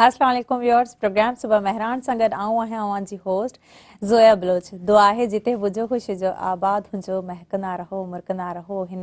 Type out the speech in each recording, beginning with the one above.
السلام عليڪم viewers programme صبح مهراڻ سان گڏ آئون آهيان اوهان جي هوسٽ زويا بلوچ. دعا آهي جتي به هجو خوش هجو آباد هجو مهڪندا رهو مرڪندا رهو هن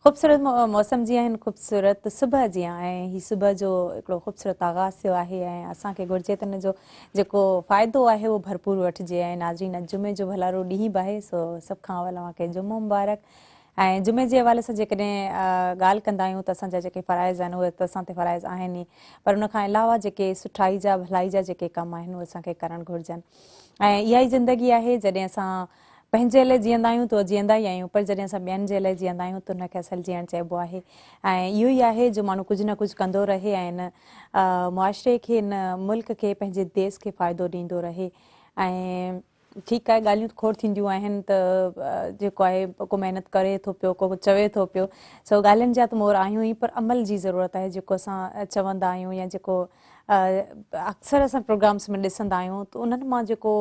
خوبصورت موسم جيان هن خوبصورت صبح جيان ۽ هي صبح جو هڪڙو خوبصورت آغاز ٿيو آهي ۽ اسان کي گهرجي ته ان جو جيڪو فائدو آهي اهو ڀرپور وٺجي ۽ ناظرين اڄ جمعي جو ڀلارو ڏينهن به آهي سو سڀ کان اول اوهان کي جمعو مبارڪ ۽ جمعي جي حوالي سان جيڪڏهن ڳالهه ڪندا آهيون ته اسان جا جيڪي فرائض آهن اهي ته اسان تي فرائض آهن ئي پر ان کان علاوه جيڪي سٺائي جا ڀلائي جا جيڪي ڪم آهن اهي اسان کي ڪرڻ گهرجن ۽ اها ئي زندگي آهي جڏهن اسان پنهنجي لاء جيئندا آهيون ته جيئندا ئي آهيون پر جڏهن اسان ٻين جي لاء جيئندا آهيون ته ان کي اصل جيئڻ چئبو آهي ۽ اهو ئي آهي جو ماڻهو ڪجهه نه ڪجهه ڪندو رهي ۽ ان معاشري کي ان ملڪ کي پنهنجي ديس کي فائدو ڏيندو رهي ۽ ٺيڪ آهي ڳالهيون ته کوڙ ٿينديون آهن ته جيڪو آهي ڪو محنت ڪري ٿو پيو ڪو چوي ٿو پيو سو ڳالهين جا ته مور آهيون ئي پر عمل جي ضرورت آهي جيڪو اسان چوندا آهيون يا جيڪو اڪثر اسان پروگرامس ۾ ڏسندا آهيون ته انهن مان جيڪو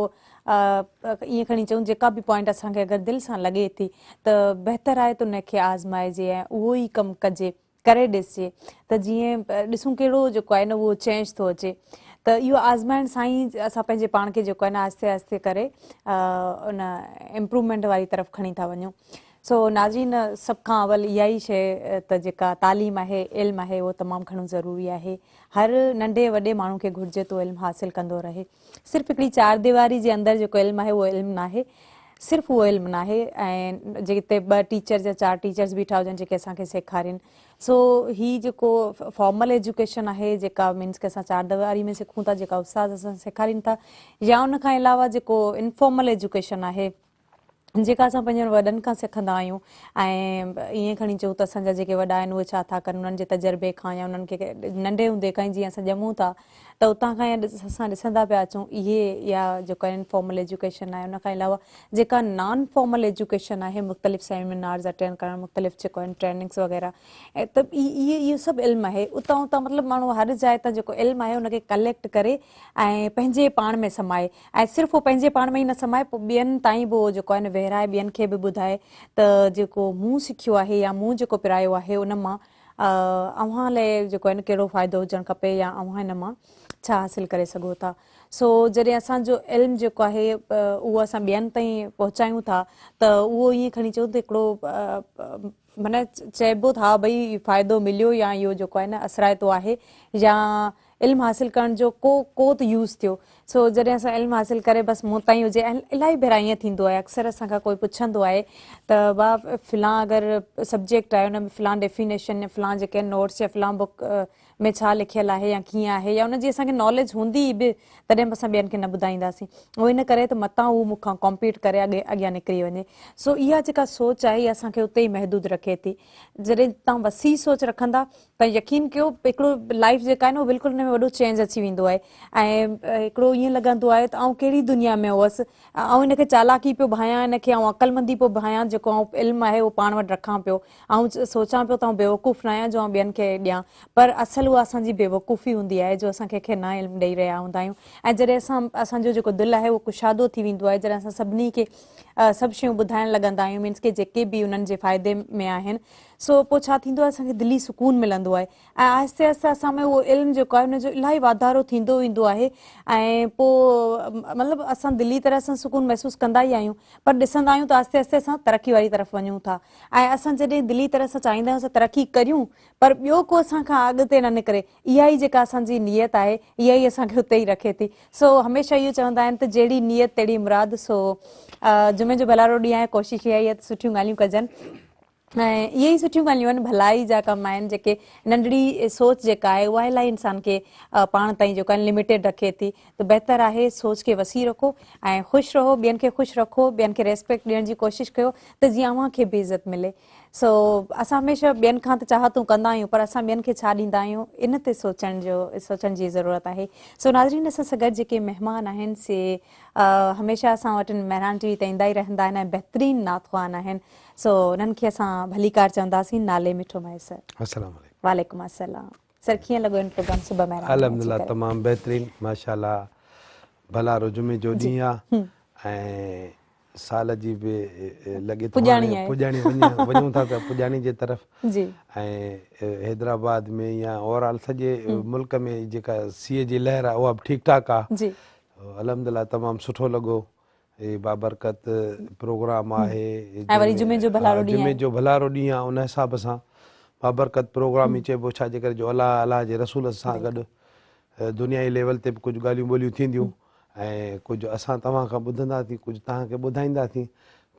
ائين کڻي چئون جيڪا به پوائنٽ اسان کي اگر دل سان لڳي ٿي ته بهتر آهي ته ان کي آزمائجي ۽ اهو ئي ڪم ڪجي ڪري ڏسجي ته جيئن ڏسون ڪهڙو جيڪو آهي نه اهو چينج ٿو اچي ته اهو آزمائڻ سان ئي اسان پنهنجي پاڻ کي جيڪو آهي نه آهستي آهستي ڪري ان امپروومينٽ واري طرف کڻي ٿا وڃون سو ناظرين سڀ کان اول اها ئي شيء ته جيڪا تعليم آهي علم آهي اهو تمام گهڻو ضروري آهي هر ننڍي وڏي ماڻهو کي گهرجي ته علم حاصل ڪندو رهي صرف هڪڙي چار ديواري جي اندر جيڪو علم آهي اهو علم ناهي صرف اهو علم ناهي ۽ جتي ٻه ٽيچرز يا چار ٽيچرز بيٺا هجن جيڪي اسان کي سيکارين سو هي جيڪو فارمل ايجوڪيشن آهي جيڪا مينس ڪي اسان چار ديواري ۾ سکون ٿا جيڪا استاد اسان کي سيکارين ٿا يا ان کان علاوه جيڪو انفارمل ايجوڪيشن آهي جيڪا اسان پنهنجن وڏن کان سکندا آهيون ۽ ائين کڻي چئون ته اسان جا جيڪي وڏا آهن اهي ڇا ٿا ڪن انهن جي تجربي کان يا انهن کي ننڍي هوندي کان ئي جيئن اسان ڄمون ٿا ته اتان کان ئي اسان ڏسندا پيا اچون اهي يا جيڪا انفارمل ايجوڪيشن آهي ان کان علاوه جيڪا نان فارمل ايجوڪيشن آهي مختلف سيمينارز اٽينڊ ڪرڻ مختلف جيڪو آهن ٽريننگس وغيره ته اهي اهو سڀ علم آهي اتان اتان مطلب ماڻهو هر جاء تان جيڪو علم آهي ان کي ڪليڪٽ ڪري ۽ پنهنجي پاڻ ۾ سمائي ۽ صرف هو پنهنجي پاڻ ۾ ئي نه سمائي پوء ٻين تائين به اهو جيڪو آهي نه ورهائي ٻين کي به ٻڌائي ته جيڪو مون سکيو آهي يا مون جيڪو پرايو آهي ان مان اوهان لاء جيڪو آهي نه ڪهڙو فائدو هجڻ کپي يا اوهان ان مان ڇا حاصل ڪري سگهو ٿا. سو جڏهن اسان جو علم جيڪو آهي اهو اسان ٻين تائين پهچايون ٿا ته اهو ائين کڻي چئون ته هڪڙو معنيٰ چئبو ته ها ڀئي فائدو مليو يا اهو جيڪو آهي نه اثرائتو آهي يا علم حاصل ڪرڻ جو ڪو ڪو ته يوز ٿيو. سو جڏهن اسان علم حاصل ڪري بس مون تائين هجي ۽ الاهي ڀيرا ائين ٿيندو آهي اڪثر اسان کان ڪوئي پڇندو آهي ته با فلان اگر سبجيڪٽ آهي ان ۾ فلان ڊيفينيشن يا فلان جيڪي نوٽس يا فلان بڪ ۾ ڇا لکيل آهي يا ڪيئن آهي يا ان جي اسان کي ناليج هوندي به تڏهن به اسان ٻين کي نه ٻڌائينداسين اهو ان ڪري ته متان هو مون کان ڪمپيٽ ڪري اڳي اڳيان نڪري وڃي سو اها جيڪا سوچ آهي اها اسان کي اتي ئي محدود رکي ٿي جڏهن توهان وسيع سوچ رکندا ته يقين ڪيو هڪڙو لائيف جيڪا آهي نه بلڪل ان ۾ وڏو چينج اچي ويندو آهي ۽ هڪڙو ائين لڳندو آهي ته آئون ڪهڙي دنيا ۾ هئس آئون ان کي چالاڪي پيو ڀانيان ان کي آئون عقلمندي پيو ڀانيان جيڪو آئون علم آهي اهو پاڻ وٽ رکان پيو آئون سوچان پيو ته آئون بيوقوف نه آهيان جو آئون ٻين کي ڏيان پر اصل اها اسان جي بيوقوفي هوندي آهي جو اسان ڪنهن کي نه علم ڏئي رهيا هوندا آهيون ۽ جڏهن اسان اسان جو جيڪو دل آهي اهو ڪشادو ٿي ويندو آهي جڏهن اسان سڀني کي سڀ شيون ٻڌائڻ لڳندا آهيون مينس ڪي جيڪي به انهن جي فائدي ۾ آهن سو پوء ڇا ٿيندو آهي اسان کي دلي سڪون ملندو آهي ۽ آهستي آهستي اسان ۾ اهو علم جيڪو آهي ان جو الاهي واڌارو ٿيندو ويندو آهي ۽ پوء مطلب اسان دلي طرح سان سڪون محسوس ڪندا ئي آهيون پر ڏسندا آهيون ته آهستي آهستي اسان ترقي واري طرف وڃون ٿا ۽ اسان جڏهن دلي طرح سان چاهيندا آهيون اسان ترقي ڪريون پر ٻيو ڪو اسان کان اڳتي نه نڪري اها ئي جيڪا اسان جي نيت آهي اها ئي اسان کي اتي ئي رکي ٿي سو هميشه اهو چوندا آهن ته جهڙي نيت تهڙي مراد سو جمعي جو ڀلارو ڏينهن آهي ڪوشش اها ئي آهي ته سٺيون ڳالهيون ڪجن ۽ اهي ئي سٺيون ڳالهيون آهن ڀلائي جا ڪم آهن جيڪي ننڍڙي سوچ جيڪا آهي اها الاهي انسان کي پاڻ تائين جيڪو آهي لميٽيڊ رکي ٿي ته بهتر آهي سوچ کي وسيع رکو ۽ خوش رهو ٻين کي خوش رکو ٻين کي ريسپيڪٽ ڏيڻ جي ڪوشش ڪيو ته جيئن اوهان کي به عزت ملي سو اسان هميشه ٻين کان ته چاهتون ڪندا آهيون پر اسان ٻين کي ڇا ڏيندا آهيون ان تي سوچڻ جو سوچڻ جي ضرورت آهي سو ناظرين اسان سان گڏ جيڪي مهمان آهن سي هميشه اسان وٽ مهراڻ ٽي وي تي ايندا ئي رهندا آهن ۽ بهترين نعت خوان آهن سو انهن کي اسان ڀليڪار چونداسين نالي مٺو مهيسر. السلام عليڪم. وعليڪم السلام سر ڪيئن لڳو هن پروگرام صبح مهراڻ ۾ اچي الحمدلله ڪري. تمام بهترين ماشاءالله ڀلارو جمعي جو ڏينهن آ ۽ سال جي به لڳي ٿو هاڻي پڄاڻي وڃون ٿا پيا پڄاڻي جي طرف جي ۽ حيدرآباد ۾ يا اوور آل سڄي ملڪ ۾ جيڪا سيء جي لهر آهي اها به ٺيڪ ٺاڪ آهي جي الحمدلله تمام سٺو لڳو هي بابرڪت پروگرام آهي ۽ وري جمعي جو ڀلارو ڏينهن جمعي جو ڀلارو ڏينهن آهي ان حساب سان بابرڪت پروگرام ئي چئبو ڇا جي ڪري جو الله الله جي رسول سان گڏ دنيائي ليول تي به ڪجهه ڳالهيون ٻولهيون ٿينديون ۽ ڪجهه اسان توهان کان ٻڌنداسين ڪجهه توهان کي ٻڌائينداسين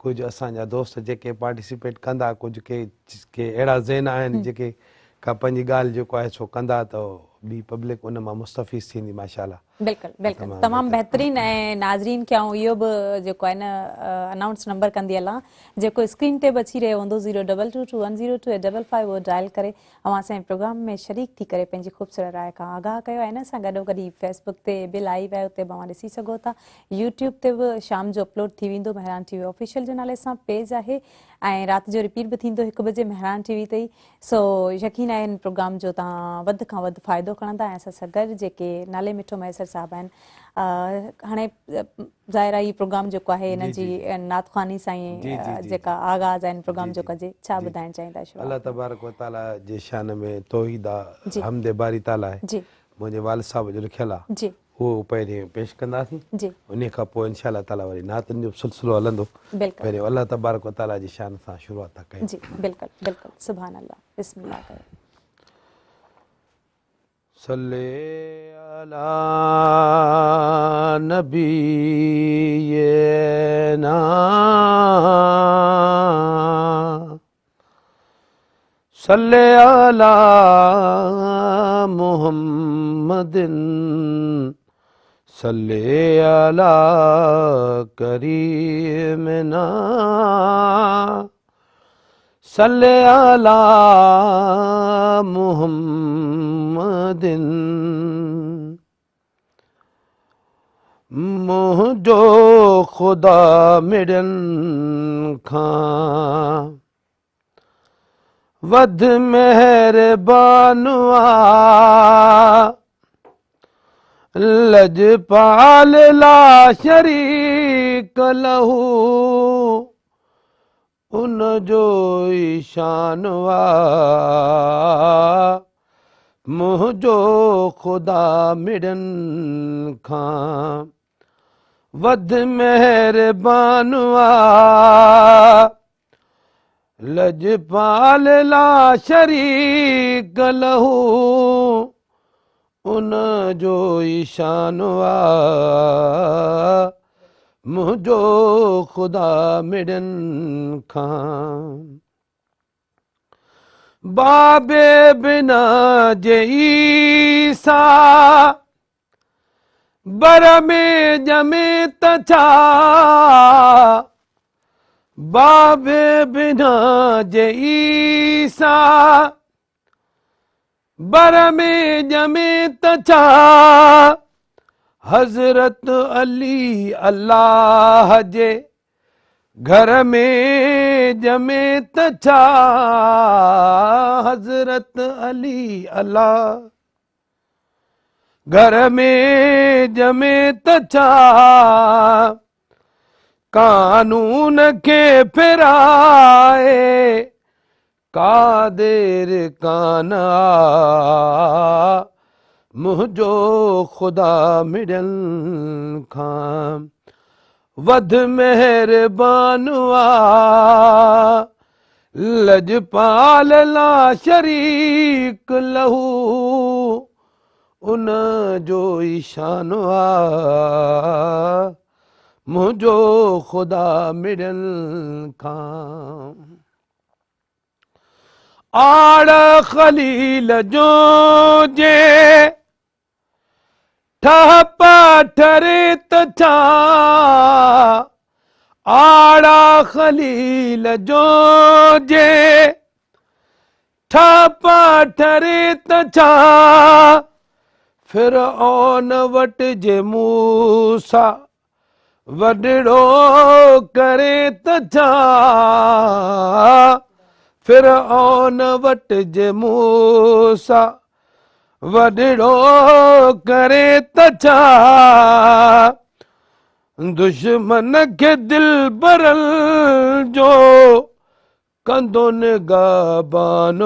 ڪجهه اسان جا دوست جيڪي پارٽيسپيٽ ڪندا ڪجهه ڪي ڪي اهڙا ذهن آهن جيڪي ڪا پنهنجي ڳالهه جيڪو آهي سو ڪندا ته ٻي پبلڪ ان مان مستفيض ٿيندي ماشاء الله. بلڪل بلڪل تمام بهترين ۽ ناظرين کي آئون اهو به جيڪو آهي نه انائونس نمبر ڪندي هلان جيڪو اسڪرين تي به اچي رهيو هوندو zero double two two one zero two eight double five اهو ڊائل ڪري اوهان اسان جي پروگرام ۾ شريڪ ٿي ڪري پنهنجي خوبصورت راء کان آگاهه ڪيو ۽ ان سان گڏوگڏ هي فيس بڪ تي به لائيو آهي اتي به اوهان ڏسي سگهو ٿا يوٽيوب تي به شام جو اپلوڊ ٿي ويندو مهراڻ ٽي وي آفيشل جي نالي سان پيج آهي ۽ رات جو رپيٽ به ٿيندو هڪ بجي مهراڻ ٽي وي تي ئي سو يقين آهي هن پروگرام جو توهان وڌ کان وڌ فائدو کڻندا ۽ اسان سان گڏ جيڪي نالي مٺو مهيسر صاحب آهن هاڻي ظاهر آهي هي پروگرام جيڪو آهي ان جي نعت خواني سان ئي جيڪا آغاز آهي ان پروگرام جو ڪجي ڇا ٻڌائڻ چاهيندا شروعات الله تبارڪ و تعالي جي شان ۾ توحيد آ حمد باري تعالي آهي منهنجي والد صاحب جو لکيل آ اهو پهرين پيش ڪنداسين انهي کان پوء انشاء الله تعالي وري نعتن جو به سلسلو هلندو پهرين الله تبارڪ و تعالي جي شان سان شروعات ٿا ڪيون جي بلڪل بلڪل سبحان الله بسم الله ڪيو. صل علي نبينا صل علي محمد صل علي ڪريمنا صل علي محمد منهنجو خدا مڙين کان وڌ مهربان آ لڄپال لا شريڪ له ان جو ئي شان آ منهنجو خدا مڙين کان وڌ مهربان آ لڄپال لا شريڪ له ان جو ئي شان آ منهنجو خدا مڙين کان بابي بنا جي عيسيٰ بر ۾ ڄمي ته ڇا بابي بنا جي عيسيٰ بر ۾ ڄمي ته ڇا حضرت علي الله جي گهر ۾ ڄمي ته ڇا حضرت علي الله گهر ۾ ڄمي ته ڇا قانون کي ڦيرائي ڪا دير ڪانه آ منهنجو خدا مڙين کان وڌ مهربان آ لڄپال لا شريڪ له ان جو ئي شان آ منهنجو خدا مڙين کان. آڙ خليل جو جي ٺهه پهه ٺري ته ڇا آڙ خليل جو جي ٺهه پهه ٺري ته ڇا فرعون وٽ جي موسيٰ وڏڙو ڪري ته ڇا فرعون وٽ جي موسيٰ وڏڙو ڪري ته ڇا دشمن کي دلبرن جو ڪندو نگهبان آ،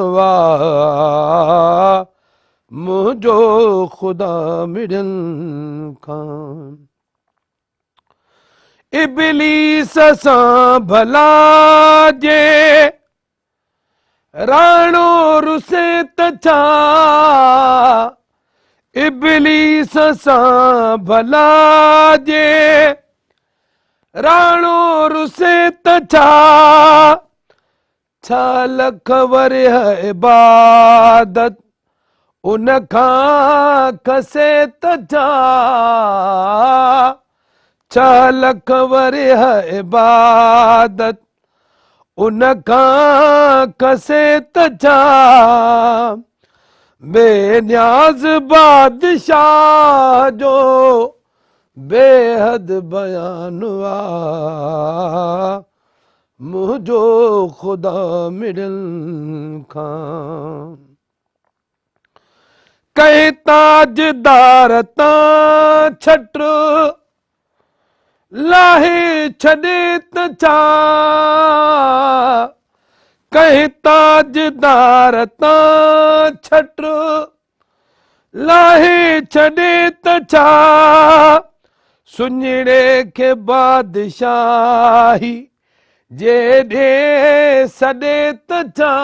منهنجو خدا مڙين کان. ابليس سان ڀلا جي راڻو رسي ته ڇا، ابليس سان ڀلا جي راڻو رسي ته ڇا، ڇا لک ورهيه عبادت ان کان کسي ته ڇا، ڇا لک ورهيه عبادت ان کان کسي ته ڇا، بي نياز بادشاهه جو بيحد بيان آ، منهنجو خدا مڙين کان. ڪنهن تاجدار تان ڇٽ لاهي ڇڏي ته ڇا، ڪنهن تاجدار تان ڇٽ لاهي ڇڏي ته ڇا، سڃڙي کي بادشاهي جي ڏي سڏي ته ڇا،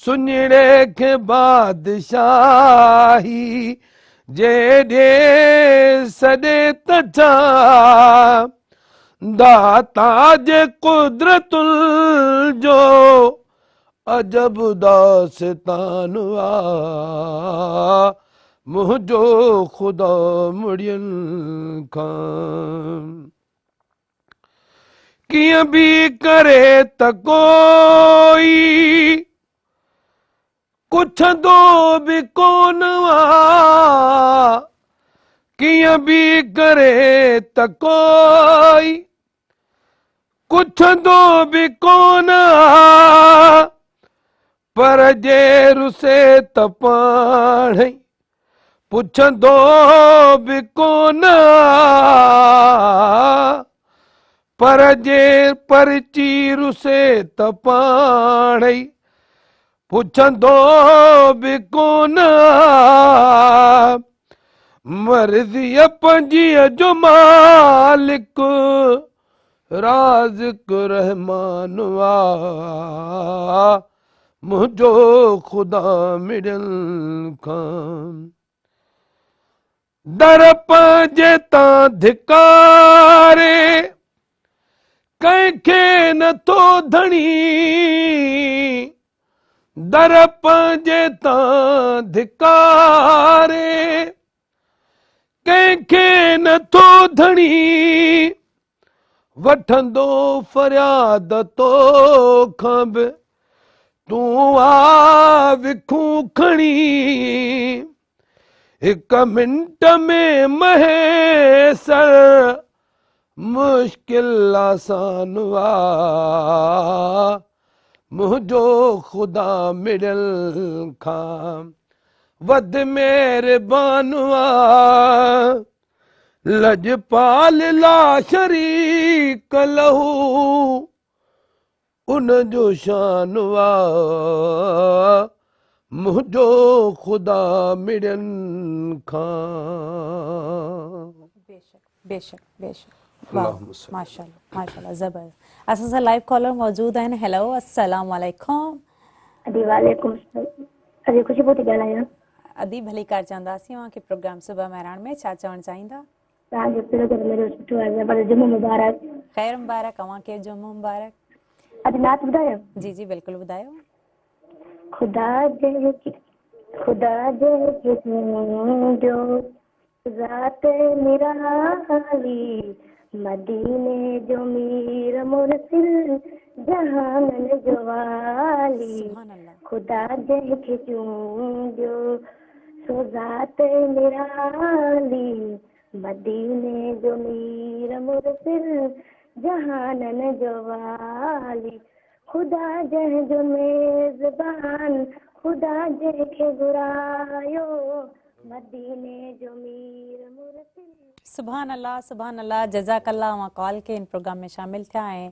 سڃڙي کي بادشاهي جي ڏي سڏي ته ڇا، داتا جي قدرتن جو عجب داستان آ، منهنجو خدا مڙين کان. ڪيئن به ڪري ته ڪوئي ڪڇندو به ڪونه آ، ڪيئن به ڪري ته ڪوئي ڪڇندو به ڪونه آ، پر جي رسي ته پاڻهي پڇندو به ڪونه آ، پر جي پرچي رسي ته پاڻهي پڇندو به ڪونه آ، مرضيء پنهنجيء جو مالڪ رازق رحمان آ، منهنجو خدا مڙين کان. در پنهنجي تان ڌڪاري ڪنهن کي نٿو ڌڻي، در پنهنجي تان ڌڪاري ڪنهن کي نٿو ڌڻي، وٺندو فرياد توکان به تون آ وکون کڻي، هڪ منٽ ۾ مهيسر مشڪل آسان آ، منهنجو خدا مڙيل کان وڌ مهربان آ، لڄپال لا شريڪ له ان جو شان آ، منهنجو خدا مڙين کان. بيشڪ بيشڪ بيشڪ واھ ماشاءالله ماشاءالله زبردست. اسان سان لائيو ڪالر موجود آهن. هيلو السلام عليڪم. ادي وعليڪم السلام. ادي خوشبو ٿي ڳالهايان. ادي ڀليڪار چونداسين اوهان کي پروگرام صبح مهراڻ ۾ ڇا چوڻ چاهيندا؟ توهان جو پروگرام ڏاڍو سٺو آهي زبردست. جمعو مبارڪ. خير مبارڪ اوهان کي جمعو مبارڪ. ادي نعت ٻڌايو. جي جي بلڪل ٻڌايو. خدا جنهن کي خدا جنهن کي چونڊيو ذات نرالي مديني جو مير مرسل جهانن جو والي خدا جنهن کي چونڊيو سو ذات نرالي مديني جو مير مرسل جهانن جو والي خدا جنهن جو ميزبان خدا جنهن کي گهرايو مديني جو مير مرسل. سبحان الله سبحان الله جزاڪ الله اوهان ڪال ڪئي هن پروگرام ۾ شامل ٿيا ۽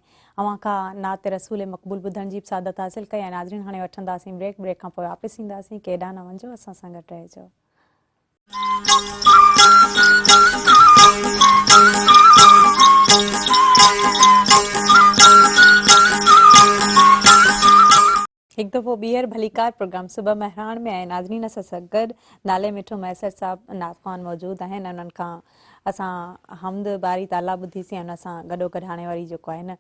اوهان کان نعت رسول مقبول ٻڌڻ جي به سعادت حاصل ڪئي ۽ ناظرين هاڻي وٺنداسين بريڪ بريڪ کان پوء واپس اينداسين ڪيڏانهن نه وڃجو اسان سان گڏ رهجو. هڪ دفعو ٻيهر ڀليڪار پروگرام صبح مهراڻ ۾ ۽ ناظرين اسان سان گڏ نالي مٺو مهيسر صاحب نعت خوان موجود آهن انهن کان اسان حمد باري تعاليٰ ٻڌيسين ۽ ان سان گڏو گڏ هاڻي وري جيڪو آهي نه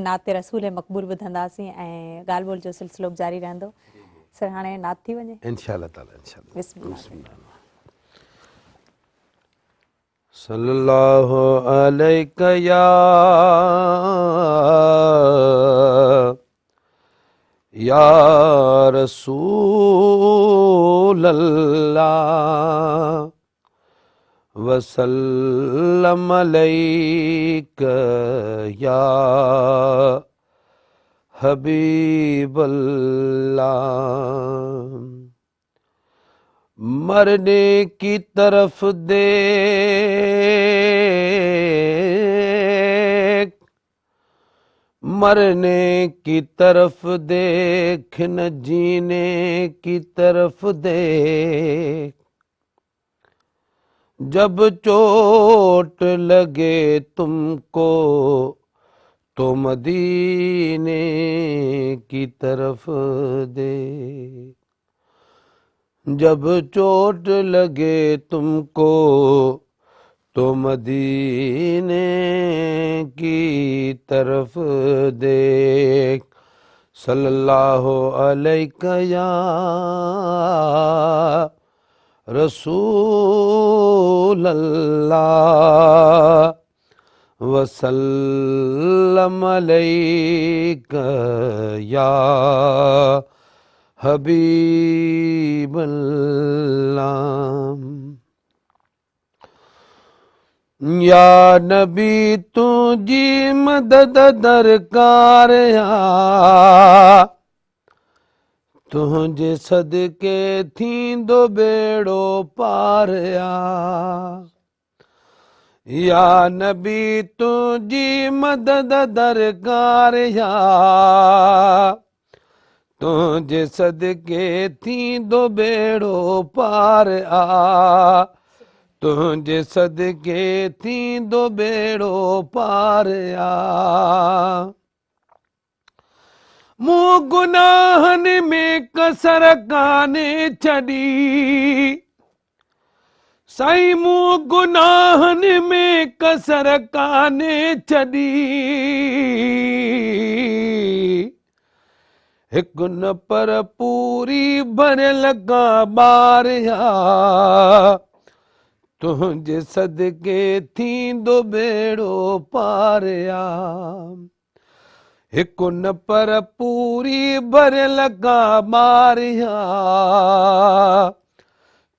نعت رسول مقبول ٻڌنداسين ۽ ڳالهه ٻولهه جو سلسلو به جاري رهندو سر هاڻي نعت ٿي وڃي انشاء الله تعاليٰ انشاء الله بسم الله صلي الله عليڪ يا يا رسول الله وسلم عليڪ يا حبيب الله مرني ڪي طرف ديک مرني ڪي طرف ديک نه جيني ڪي طرف ديک جب چوٽ لگي تم ڪو تو مديني ڪي طرف ديک جب چوٽ لگي تم ڪو تو مديني ڪي طرف ديک صلي الله عليڪ يا رسول الله وسلم عليڪ يا حبيب الله يا نبي تنهنجي مدد درڪار آ تنهنجي صدقي ٿيندو ٻيڙو پار آ يا نبي تنهنجي مدد درڪار آ تنهنجي صدقي ٿيندو ٻيڙو پار آ تنهنجي صدقي ٿيندو ٻيڙو پار آ مون گناهن ۾ ڪسر ڪانهي ڇڏي سائين مون گناهن ۾ ڪسر ڪانهي ڇڏي هڪ نه پر پوري ڀريل ڪا ٻار آ تنهنجي صدقي ٿيندو ٻيڙو پار آ هڪ نه پر پوري ڀريل ڪا ٻاريان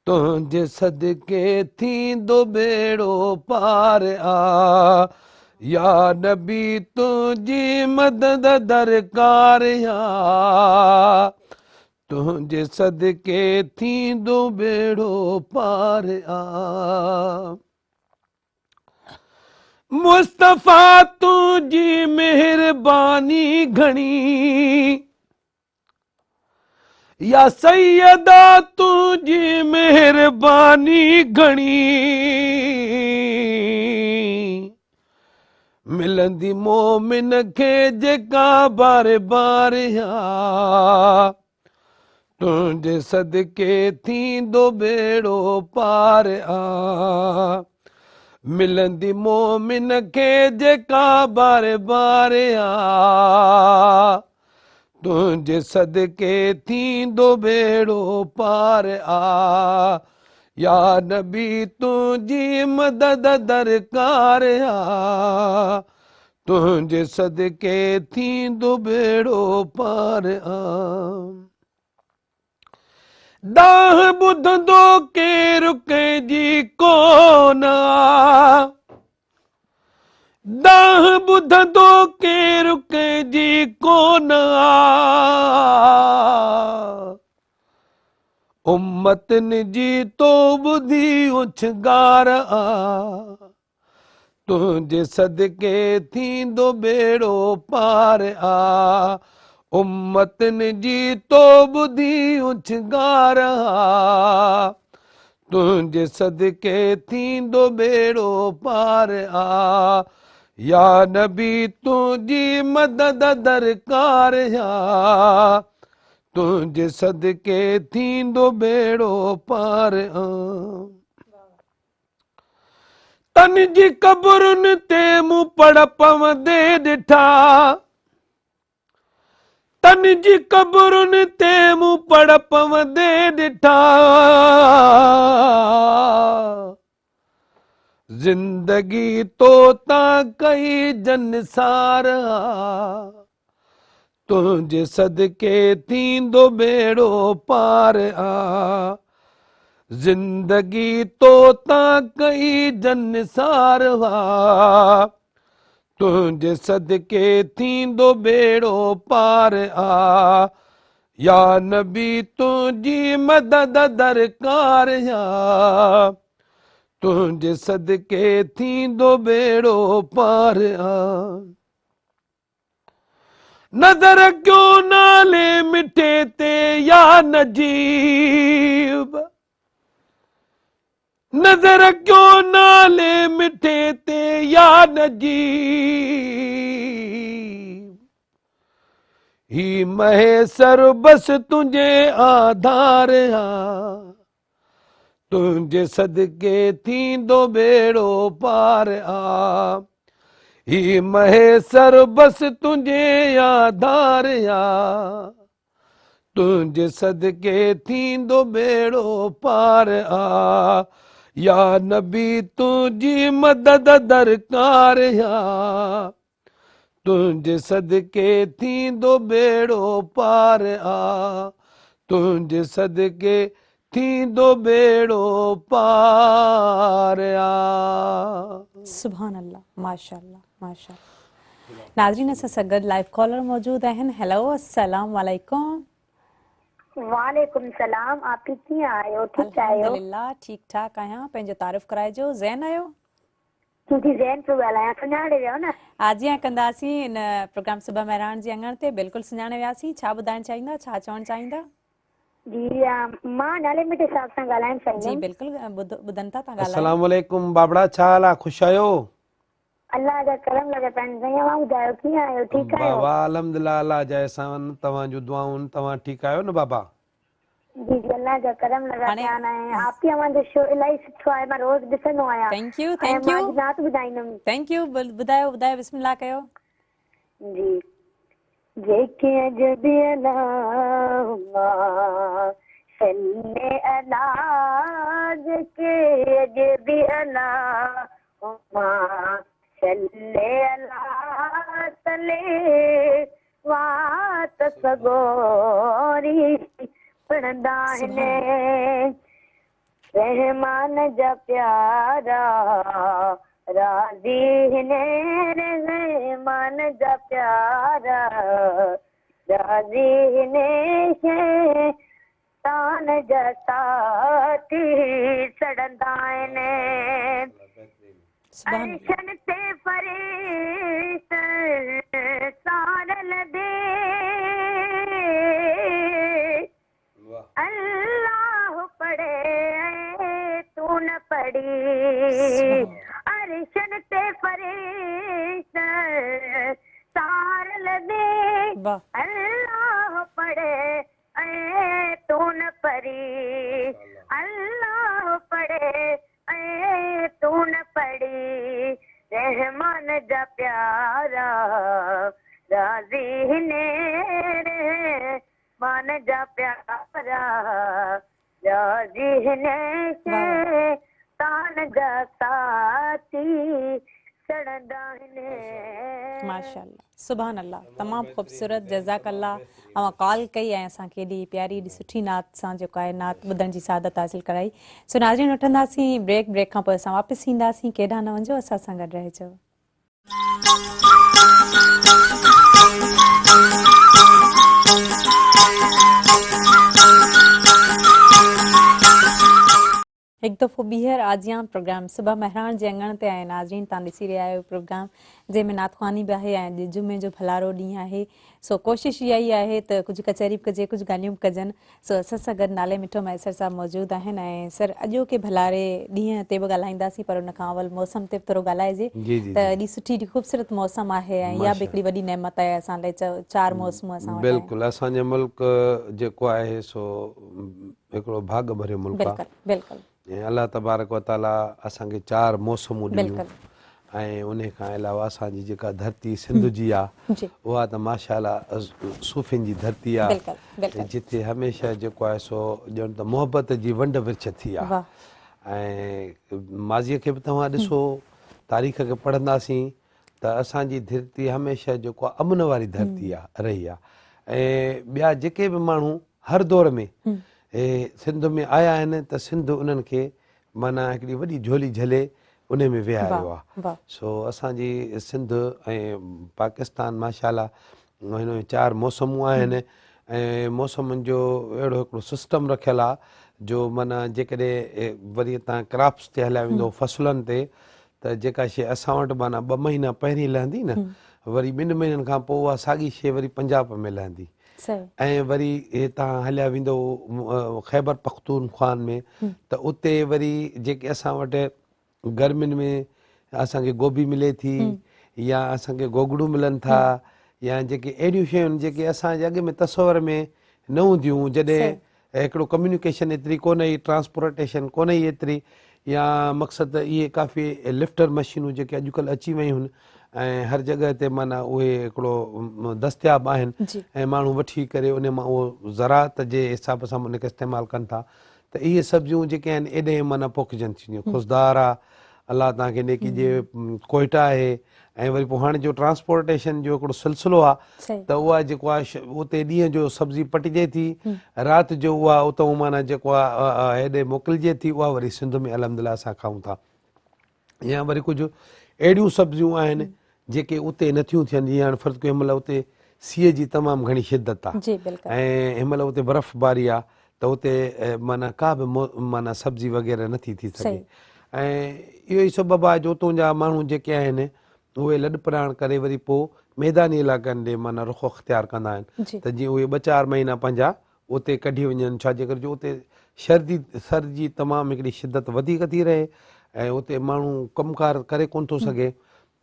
تنهنجي صدقي ٿيندو ٻيڙو پار آ يا نبي تنهنجي مدد درڪار آ تنهنجي صدقي ٿيندو ٻيڙو پار آ مصطفيٰ تنهنجي مهرباني گهڻي يا سيدا تنهنجي مهرباني گهڻي ملندي مومن کي جيڪا بار بار آ تنهنجي صدقي ٿيندو ٻيڙو پار آ ملندي مومن کي جيڪا بار بار آ تنهنجي صدقي ٿيندو ٻيڙو پار آ يا نبي تنهنجي مدد درڪار آ تنهنجي صدقي ٿيندو ٻيڙو پار آ. دانهن ٻڌندو ڪير ڪنهن جي ڪونه آ. دانهن ٻڌندو ڪير ڪنهن جي ڪونه آ. امتن جي تو ٻڌي اوڇنگار آ. تنهنجي صدقي ٿيندو ٻيڙو پار آ. امتن جي تو ٻڌي اوڇنگار آ. تنهنجي صدقي ٿيندو ٻيڙو پار آ. يا نبي تنهنجي مدد درڪار آ. تنهنجي صدقي ٿيندو ٻيڙو پار آ. تن جي قبرن تي مون پڙ پوندي ڏٺا. تن جي قبرن تي مون پڙ پوندي ڏٺا. زندگي تو تان ڪئي جنسار آ. تنهنجي صدقي ٿيندو ٻيڙو پار آ. زندگي تو تان ڪئي جنسار آ. تنهنجي صدقي ٿيندو ٻيڙو پار آ. يا نبي تنهنجي مدد درڪار آ. تنهنجي صدقي ٿيندو ٻيڙو پار آ. نظر ڪيو نالي مٺي تي يا نجيب. نظر ڪيو نالي مٺي تي يا نجيب. هي مهيسر بس تنهنجي آڌار آ. تنهنجي صدقي ٿيندو ٻيڙو پار آ. هي مهيسر بس تنهنجي آڌار آ. تنهنجي صدقي ٿيندو ٻيڙو پار آ. يا نبي تنهنجي مدد درڪار آ. تنهنجي صدقي ٿيندو ٻيڙو پار آ. تنهنجي صدقي ٿيندو ٻيڙو پار آ. سبحان الله ماشاءالله ماشاءالله ناظرين اسان سان گڏ لائيو ڪالر موجود آهن هيلو السلام عليڪم. وعليڪم السلام آپي ڪيئن آهيو ٺيڪ آهيو. الحمدلله ٺيڪ ٺاڪ آهيان پنهنجو تعارف ڪرائجو زين آهيو. جي زين پيو ڳالهايان سڃاڻي ويو نه. آجيان ڪنداسين هن پروگرام صبح مهراڻ جي اڱڻ تي بلڪل سڃاڻي وياسين ڇا ٻڌائڻ چاهيندا ڇا چوڻ چاهيندا. جي مان نالي مٺي صاحب سان ڳالهائڻ چاهيندم. جي بلڪل ٻڌن ٿا تان ڳالهايو. السلام عليڪم بابڙا ڇا حال آ خوش آهيو. الله جا ڪرم لڳا پيا آهن سائين اوهان ٻڌايو ڪيئن آهيو ٺيڪ آهيو. بابا الحمدلله الله جا احسان توهان جون دعائون توهان ٺيڪ آهيو نه بابا. جي جي الله جا ڪرم لڳا پيا آهن ۽ آپي اوهان جو شو الاهي سٺو آهي مان روز ڏسندو آهيان thank you thank you مان اڄ نعت ٻڌائيندم. Thank you ٻڌايو ٻڌايو بسم الله ڪيو. جي جيڪي اڄ به اللهم صلي علي جيڪي اڄ به اللهم صلي علي صلي وات سڳوري پڙهندا آهن رحمان جا پيارا راضي هن رحمان جا پيارا راضي هن شيطان جا ساٿي سڙندا آهن عرشن تي فرشتن سار لڌي الله پڙهي تون نه پڙهي عرشن تي فرشتن سار لڌي الله پڙهي ۽ تون نه پڙهي الله پڙهي ۽ تون نه پڙهي رحمان جا پيارا راضي هن رحمان جا پيارا راضي هن شيطان جا ساٿي سڙندا هن. ماشاءالله سبحان الله تمام خوبصورت جزاڪ الله اوهان ڪال ڪئي ۽ اسان کي ايڏي پياري ايڏي سٺي نعت سان جيڪو آهي نعت ٻڌڻ جي سعادت حاصل ڪرائي سو ناظرين وٺنداسين بريڪ بريڪ کان پوء اسان واپس اينداسين ڪيڏانهن نه وڃجو اسان سان گڏ رهجو. هڪ دفعو ٻيهر آجيان پروگرام صبح مهراڻ جي اڱڻ تي ۽ ناظرين توهان ڏسي رهيا آهيو پروگرام جنهن ۾ نعت خواني به آهي ۽ اڄ جمعي جو ڀلارو ڏينهن آهي سو ڪوشش اها ئي آهي ته ڪجهه ڪچهري به ڪجي ڪجهه ڳالهيون به ڪجن سو اسان سان گڏ نالي مٺو مهيسر صاحب موجود آهن ۽ سر اڄوڪي ڀلاري ڏينهن تي به ڳالهائينداسين پر ان کان اول موسم تي به ٿورو ڳالهائجي ته ايڏي سٺي ايڏي خوبصورت موسم آهي ۽ اها به هڪڙي وڏي نعمت آهي اسان لاء چار موسمون اسان وٽ آهن. بلڪل اسان جو ملڪ جيڪو آهي سو هڪڙو ڀاڳ ڀريو ملڪ آ بلڪل ۽ الله تبارڪ و تعالي اسان کي چار موسمون ڏنيون ۽ انهي کان علاوه اسان جي جيڪا ڌرتي سنڌ جي آ اها ته ماشاء الله صوفين جي ڌرتي آ جتي هميشه جيڪو آهي سو ڄڻ ته محبت جي ونڊ ورڇ ٿي آ ۽ ماضي کي به توهان ڏسو تاريخ کي پڙهنداسين ته اسان جي ڌرتي هميشه جيڪو آ امن واري ڌرتي آ رهي آ ۽ ٻيا جيڪي به ماڻهو هر دور ۾ سنڌ ۾ آيا آهن ته سنڌ انهن کي معنيٰ هڪڙي وڏي جهولي جهلي انهي ۾ ويهاريو آ سو اسان جي سنڌ ۽ پاڪستان ماشاء الله هن ۾ چار موسمون آهن ۽ موسمن جو اهڙو هڪڙو سسٽم رکيل آ جو معنيٰ جيڪڏهن وري تان ڪراپس تي هليا ويندو فصلن تي ته جيڪا شيء اسان وٽ معنيٰ ٻه مهينا پهرين لهندي نه وري ٻن مهينن کان پوء اها ساڳي شيء وري پنجاب ۾ لهندي ۽ وري توهان هليا ويندو خيبر پختونخوان ۾ ته اتي وري جيڪي اسان وٽ گرمين ۾ اسان کي گوبي ملي ٿي يا اسان کي گوگڙو ملن ٿا يا جيڪي اهڙيون شيون جيڪي اسان جي اڳ ۾ تصور ۾ نه هونديون جڏهن هڪڙو ڪميونيڪيشن ايتري ڪونه هئي، ٽرانسپورٽيشن ڪونه هئي ايتري يا مقصد ته اهي ڪافي لفٽر مشينون جيڪي اڄڪلهه اچي ويون آهن ۽ هر جڳهه تي معنيٰ اهي هڪڙو دستياب آهن ۽ ماڻهو وٺي ڪري ان مان اهو زراعت جي حساب سان ان کي استعمال ڪن ٿا ته اهي سبزيون جيڪي آهن ايڏي معنيٰ پوکجن ٿيون خضدار آ الله توهان کي نيڪي ڏي ڪوئٽا آهي ۽ وري پوء هاڻي جو ٽرانسپورٽيشن جو هڪڙو سلسلو آ ته اها جيڪو آ اتي ڏينهن جو سبزي پٽجي ٿي رات جو اها اتئون معنيٰ جيڪو آ هيڏي موڪلجي ٿي اها وري سنڌ ۾ الحمدلله اسان کائون ٿا يا وري ڪجهه اهڙيون سبزيون آهن جيڪي اتي نٿيون ٿين جيئن هاڻي فرض ڪيو هن مهل اتي سيء جي تمام گهڻي شدت آ ۽ هن مهل اتي برف باري آ ته اتي معنيٰ ڪا به معنيٰ سبزي وغيره نٿي ٿي سگهي ۽ اهو ئي سبب آهي جو اتون جا ماڻهو جيڪي آهن اهي لڏ پلاڻ ڪري وري پوء ميداني علائقن ڏي معنيٰ رخ اختيار ڪندا آهن ته جيئن اهي ٻه چار مهينا پنهنجا اتي ڪڍي وڃن ڇا جي ڪري جو اتي شردي سرد جي تمام هڪڙي شدت وڌيڪ ٿي رهي ۽ اتي ماڻهو ڪم ڪار ڪري ڪونه ٿو سگهي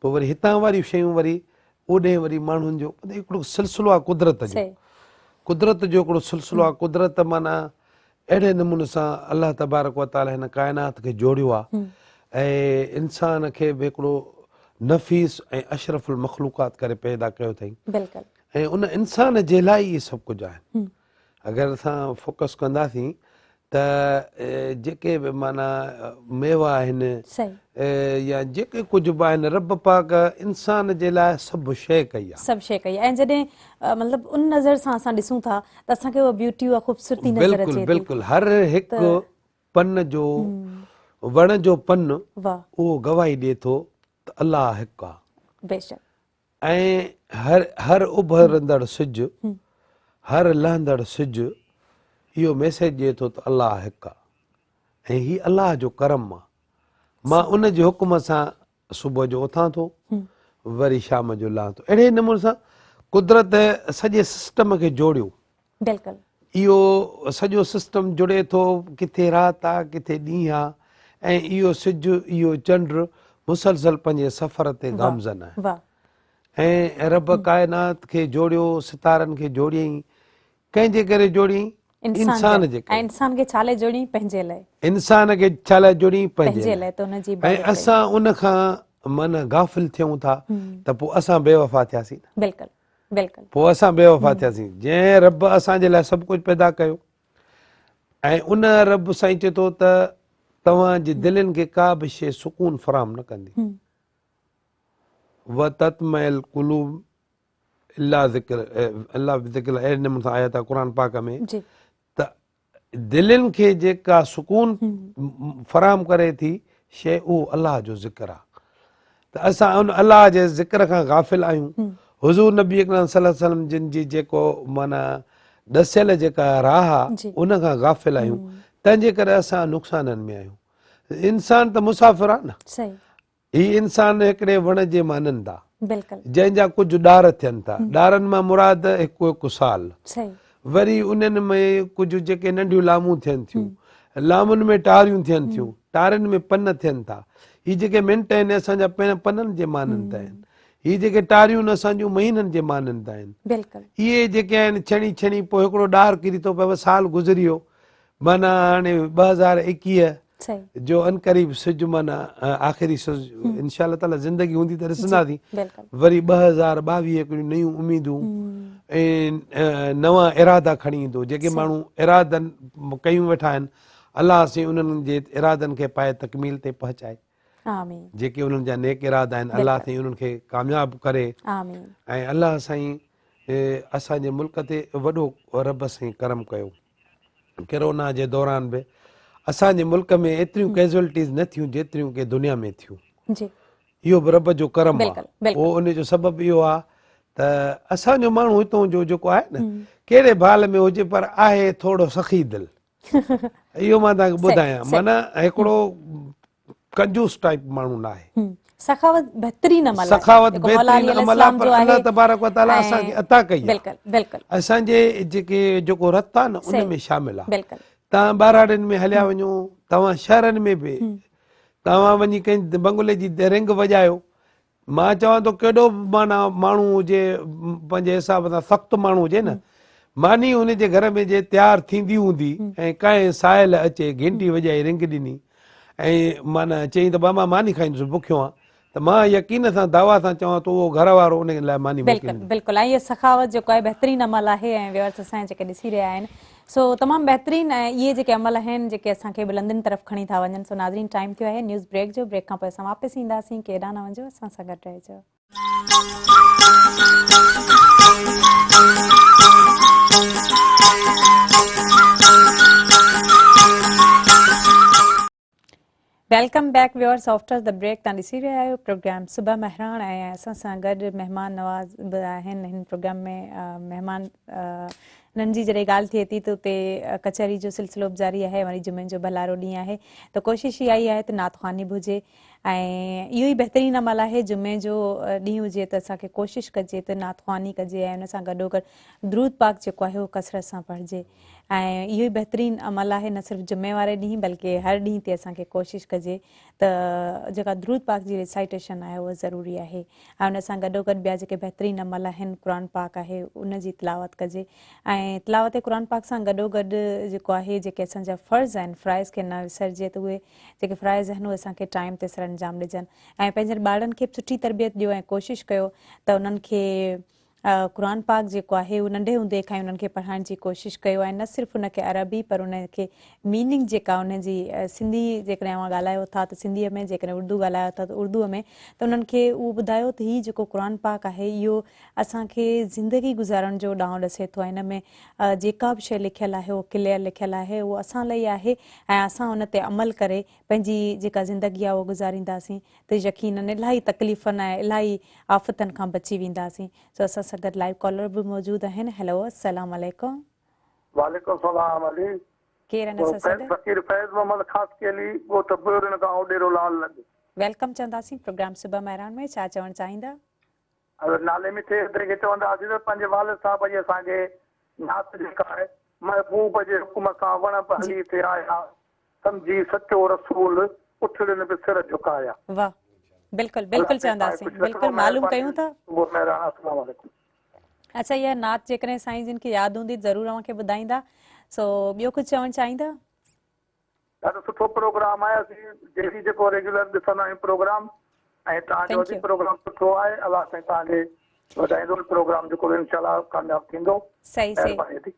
پوء وري هتان واريون شيون وري اوڏهين وري ماڻهن جو هڪڙو سلسلو آهي قدرت جو قدرت جو هڪڙو سلسلو آهي قدرت معنيٰ اهڙي نموني سان الله تبارڪ و تعالي هن ڪائنات کي جوڙيو آهي ۽ انسان کي به هڪڙو نفيس ۽ اشرف المخلوقات ڪري پيدا ڪيو اٿائين بلڪل ۽ ان انسان جي لاء ئي سڀ ڪجهه آهن اگر اسان فوڪس ڪنداسين ته جيڪي به معنيٰ ميوا آهن يا جيڪي ڪجهه به آهن رب پاڪ انسان جي لاء سڀ شيء ڪئي آهي. سڀ شيء ڪئي آهي ۽ جڏهن مطلب ان نظر سان اسان ڏسون ٿا ته اسان کي اها بيوٽي اها خوبصورتي نظر اچي ٿي. بلڪل بلڪل هر هڪ پن جو وڻ جو پن اهو گواهي ڏئي ٿو ته الله هڪ آهي. بيشڪ. ۽ هر هر اڀرندڙ سج، هر لهندڙ سج اهو ميسيج ڏئي ٿو ته الله هڪ آ ۽ هي الله جو ڪرم آ. مان ان جي حڪم سان صبح جو اٿان ٿو وري شام جو لهان ٿو. اهڙي نموني سان قدرت سڄي سسٽم کي جوڙيو. بلڪل. اهو سڄو سسٽم جڙي ٿو ڪٿي رات آ ڪٿي ڏينهن آ ۽ اهو سج اهو چنڊ مسلسل پنهنجي سفر تي گامزن آهن ۽ رب ڪائنات کي جوڙيو ستارن کي جوڙيائين ڪنهن جي ڪري جوڙيائين انسان جي ڪري ۽ انسان کي ڇا لاء جوڙيائين پنهنجي لاء انسان کي ڇا لاء جوڙيائين پنهنجي لاء ته ان جي ۽ اسان ان کان معنيٰ غافل ٿيون ٿا ته پوء اسان بي وفا ٿياسين بلڪل بلڪل. پوء اسان بي وفا ٿياسين جنهن رب اسان جي لاء سڀ ڪجهه پيدا ڪيو ۽ ان رب سائين چئي ٿو ته توهان جي دلين کي ڪا به شيء سڪون فراهم نه ڪندي وتطمع القلوب الا ذڪر الا بذڪر الله اهڙي نموني سان آيت آهي قرآن پاڪ ۾ ته دلين کي جيڪا سڪون فراهم ڪري ٿي شيء اهو الله جو ذڪر آهي ته اسان ان الله جي ذڪر کان غافل آهيون حضور نبي اڪرم صلي الله عليه وسلم جن جي جيڪو معنيٰ ڏسيل جيڪا راهه آهي ان کان غافل آهيون تنهن جي ڪري اسان نقصانن ۾ آهيون. انسان ته مسافر آ نه. صحيح. هي انسان هڪڙي وڻ جي مانند آ. بلڪل. جنهن جا ڪجهه ڏار ٿين ٿا. ڏارن مان مراد هڪ هڪ سال. صحيح. وري انهن ۾ ڪجهه جيڪي ننڍيون لامون ٿين ٿيون. لامن ۾ ٽاريون ٿين ٿيون. ٽارين ۾ پن ٿين ٿا. هي جيڪي منٽ آهن اسان جا پنن جي مانند آهن. هي جيڪي ٽاريون اسان جون مهينن جي مانند آهن. بلڪل. اهي جيڪي آهن ڇڻي ڇڻي پوء هڪڙو ڏار ڪري ٿو پوي سال گذري ويو. معنيٰ هاڻي 2021 جو عنقريب سج معنيٰ آخري سج انشاء الله تعاليٰ زندگي هوندي ته ڏسنداسين وري 2022 هڪڙيون نيون اميدون ۽ نوان ارادا کڻي ايندو جيڪي ماڻهو ارادن ڪيون ويٺا آهن الله سائين انهن جي ارادن کي پائي تڪميل تي پهچائي آمين جيڪي انهن جا نيڪ ارادا آهن الله سائين انهن کي ڪامياب ڪري آمين ۽ الله سائين اسان جي ملڪ تي وڏو رب سائين ڪرم ڪيو ڪرونا جي دوران به اسان جي ملڪ ۾ ايتريون ڪيزوئلٽيز نه ٿيون جيتريون ڪي دنيا ۾ ٿيون. جي. اهو به رب جو ڪرم آ. اهو ان جو سبب اهو آ ته اسان جو ماڻهو هتون جو جيڪو آهي نه ڪهڙي به حال ۾ هجي پر آهي ٿورو سخي دل. اهو مان توهان کي ٻڌايان معنيٰ هڪڙو ڪنجوس ٽائيپ ماڻهو نه آهي. سخاوت بهترين عمل آهي. سخاوت بهترين عمل آهي پر الله تبارڪ و تعالي اسان کي عطا ڪئي آهي. بلڪل بلڪل. اسان جي جيڪي جيڪو رت آهي نه ان ۾ شامل آهي. بلڪل. توهان ٻهراڙين ۾ هليا وڃو توهان شهرن ۾ به توهان وڃي ڪنهن بنگلي جي رنگ وڄايو مان چوان ٿو ڪيڏو به معنيٰ ماڻهو هجي پنهنجي حساب سان سخت ماڻهو هجي نه ماني هن جي گهر ۾ جي تيار ٿيندي هوندي ۽ ڪنهن سائل اچي گهنٽي وڄائي رنگ ڏني ۽ معنيٰ چيائين ته بابا ماني کائيندس بکيو آهيان ته مان يقين سان دعويٰ سان چوان ٿو اهو گهر وارو ان لاء ماني بلڪل موڪليندو. بلڪل ۽ اهو سخاوت جيڪو آهي بهترين عمل آهي ۽ ويورس اسان جا جيڪي ڏسي رهيا آهن سو تمام بهترين ۽ اهي جيڪي عمل آهن جيڪي اسان کي بلندين طرف کڻي ٿا وڃن سو ناظرين ٽائيم ٿيو آهي نيوز بريڪ جو بريڪ کان پوء اسان واپس اينداسين ڪيڏانهن نه وڃجو اسان سان گڏ رهجو. Welcome back viewers after the break توهان ڏسي رهيا آهيو پروگرام صبح مهراڻ ۽ اسان سان گڏ مهمان نواز به آهن هن پروگرام ۾ مهمان انهن جي جڏهن ڳالهه ٿئي ٿي ته اتي ڪچهري جو سلسلو به جاري آهي وري جمعي جو ڀلارو ڏينهن آهي ته ڪوشش اها ئي آهي ته نعت خواني به هجي ۽ اهو ئي بهترين عمل آهي جمعي جو ڏينهن هجي ته اسان کي ڪوشش ڪجي ته نعت خواني ڪجي ۽ ان سان گڏوگڏ درود پاڪ جيڪو آهي اهو ڪثرت سان پڙهجي ۽ اهو ئي بهترين عمل آهي نه صرف جمعي واري ڏينهن بلڪه هر ڏينهن تي اسان کي ڪوشش ڪجي ته جيڪا درود پاڪ جي ريسائيٽيشن آهي اها ضروري آهي ۽ ان سان گڏوگڏ ٻيا جيڪي بهترين عمل آهن قرآن پاڪ آهي ان جي تلاوت ڪجي ۽ تلاوت قرآن پاڪ سان گڏوگڏ جيڪو آهي جيڪي اسان جا فرض آهن فرائض کي نه وسرجي ته اهي جيڪي فرائض آهن اهي اسان کي ٽائيم تي سر انجام ڏجن ۽ پنهنجن ٻارڙن کي به سٺي تربيت ڏيو ۽ ڪوشش ڪيو ته انهن کي قرآن پاڪ جيڪو آهي اهو ننڍي هوندي کان ئي انهن کي پڙهائڻ جي ڪوشش ڪيو ۽ نه صرف ان کي عربي پر ان کي ميننگ جيڪا ان جي سنڌي جيڪڏهن اوهان ڳالهايو ٿا ته سنڌيء ۾ جيڪڏهن اردو ڳالهايو ٿا ته اردوء ۾ ته انهن کي اهو ٻڌايو ته هي جيڪو قرآن پاڪ آهي اهو اسان کي زندگي گذارڻ جو ڏانء ڏسي ٿو ۽ ان ۾ جيڪا به شيء لکيل آهي اهو ڪليئر لکيل آهي اهو اسان لاء ئي آهي ۽ اسان ان تي عمل ڪري پنهنجي جيڪا زندگي آهي اها گذارينداسين ته يقينن الاهي تڪليفن ۽ الاهي آفتن کان بچي وينداسين. سو اسان سان گڏ لائيو ڪالر به موجود آهن. هيلو السلام عليڪم. وعليڪم السلام علي. ڪير آهن اسان سان گڏ؟ فقير فيض محمد خاصخيلي ڳوٺ بيورڻ گائون اڏيرو لال لڳ. Welcome چونداسين پروگرام صبح مهراڻ ۾ ڇا چوڻ چاهيندا؟ اگر نالي مٺي ادي کي چونداسين ته پنهنجي والد صاحب جي اسان کي نعت جيڪا آهي محبوب جي حڪم سان وڻ به هلي ٿي آيا سمجهي سچو رسول اٺڙين به سر جهڪايا. واه بلڪل بلڪل چونداسين بلڪل معلوم ڪيون ٿا. السلام عليڪم. اڇا اها نعت جيڪڏهن سائين جن کي ياد هوندي ضرور اوهان کي ٻڌائيندا سو ٻيو ڪجهه چوڻ چاهيندا. ڏاڍو سٺو پروگرام آهي اسين ڊيلي جيڪو ريگيولر ڏسندا آهيون پروگرام ۽ توهان جو به پروگرام سٺو آهي الله سائين توهان کي وڌائيندو پروگرام جيڪو انشاء الله ڪامياب ٿيندو صحيح صحيح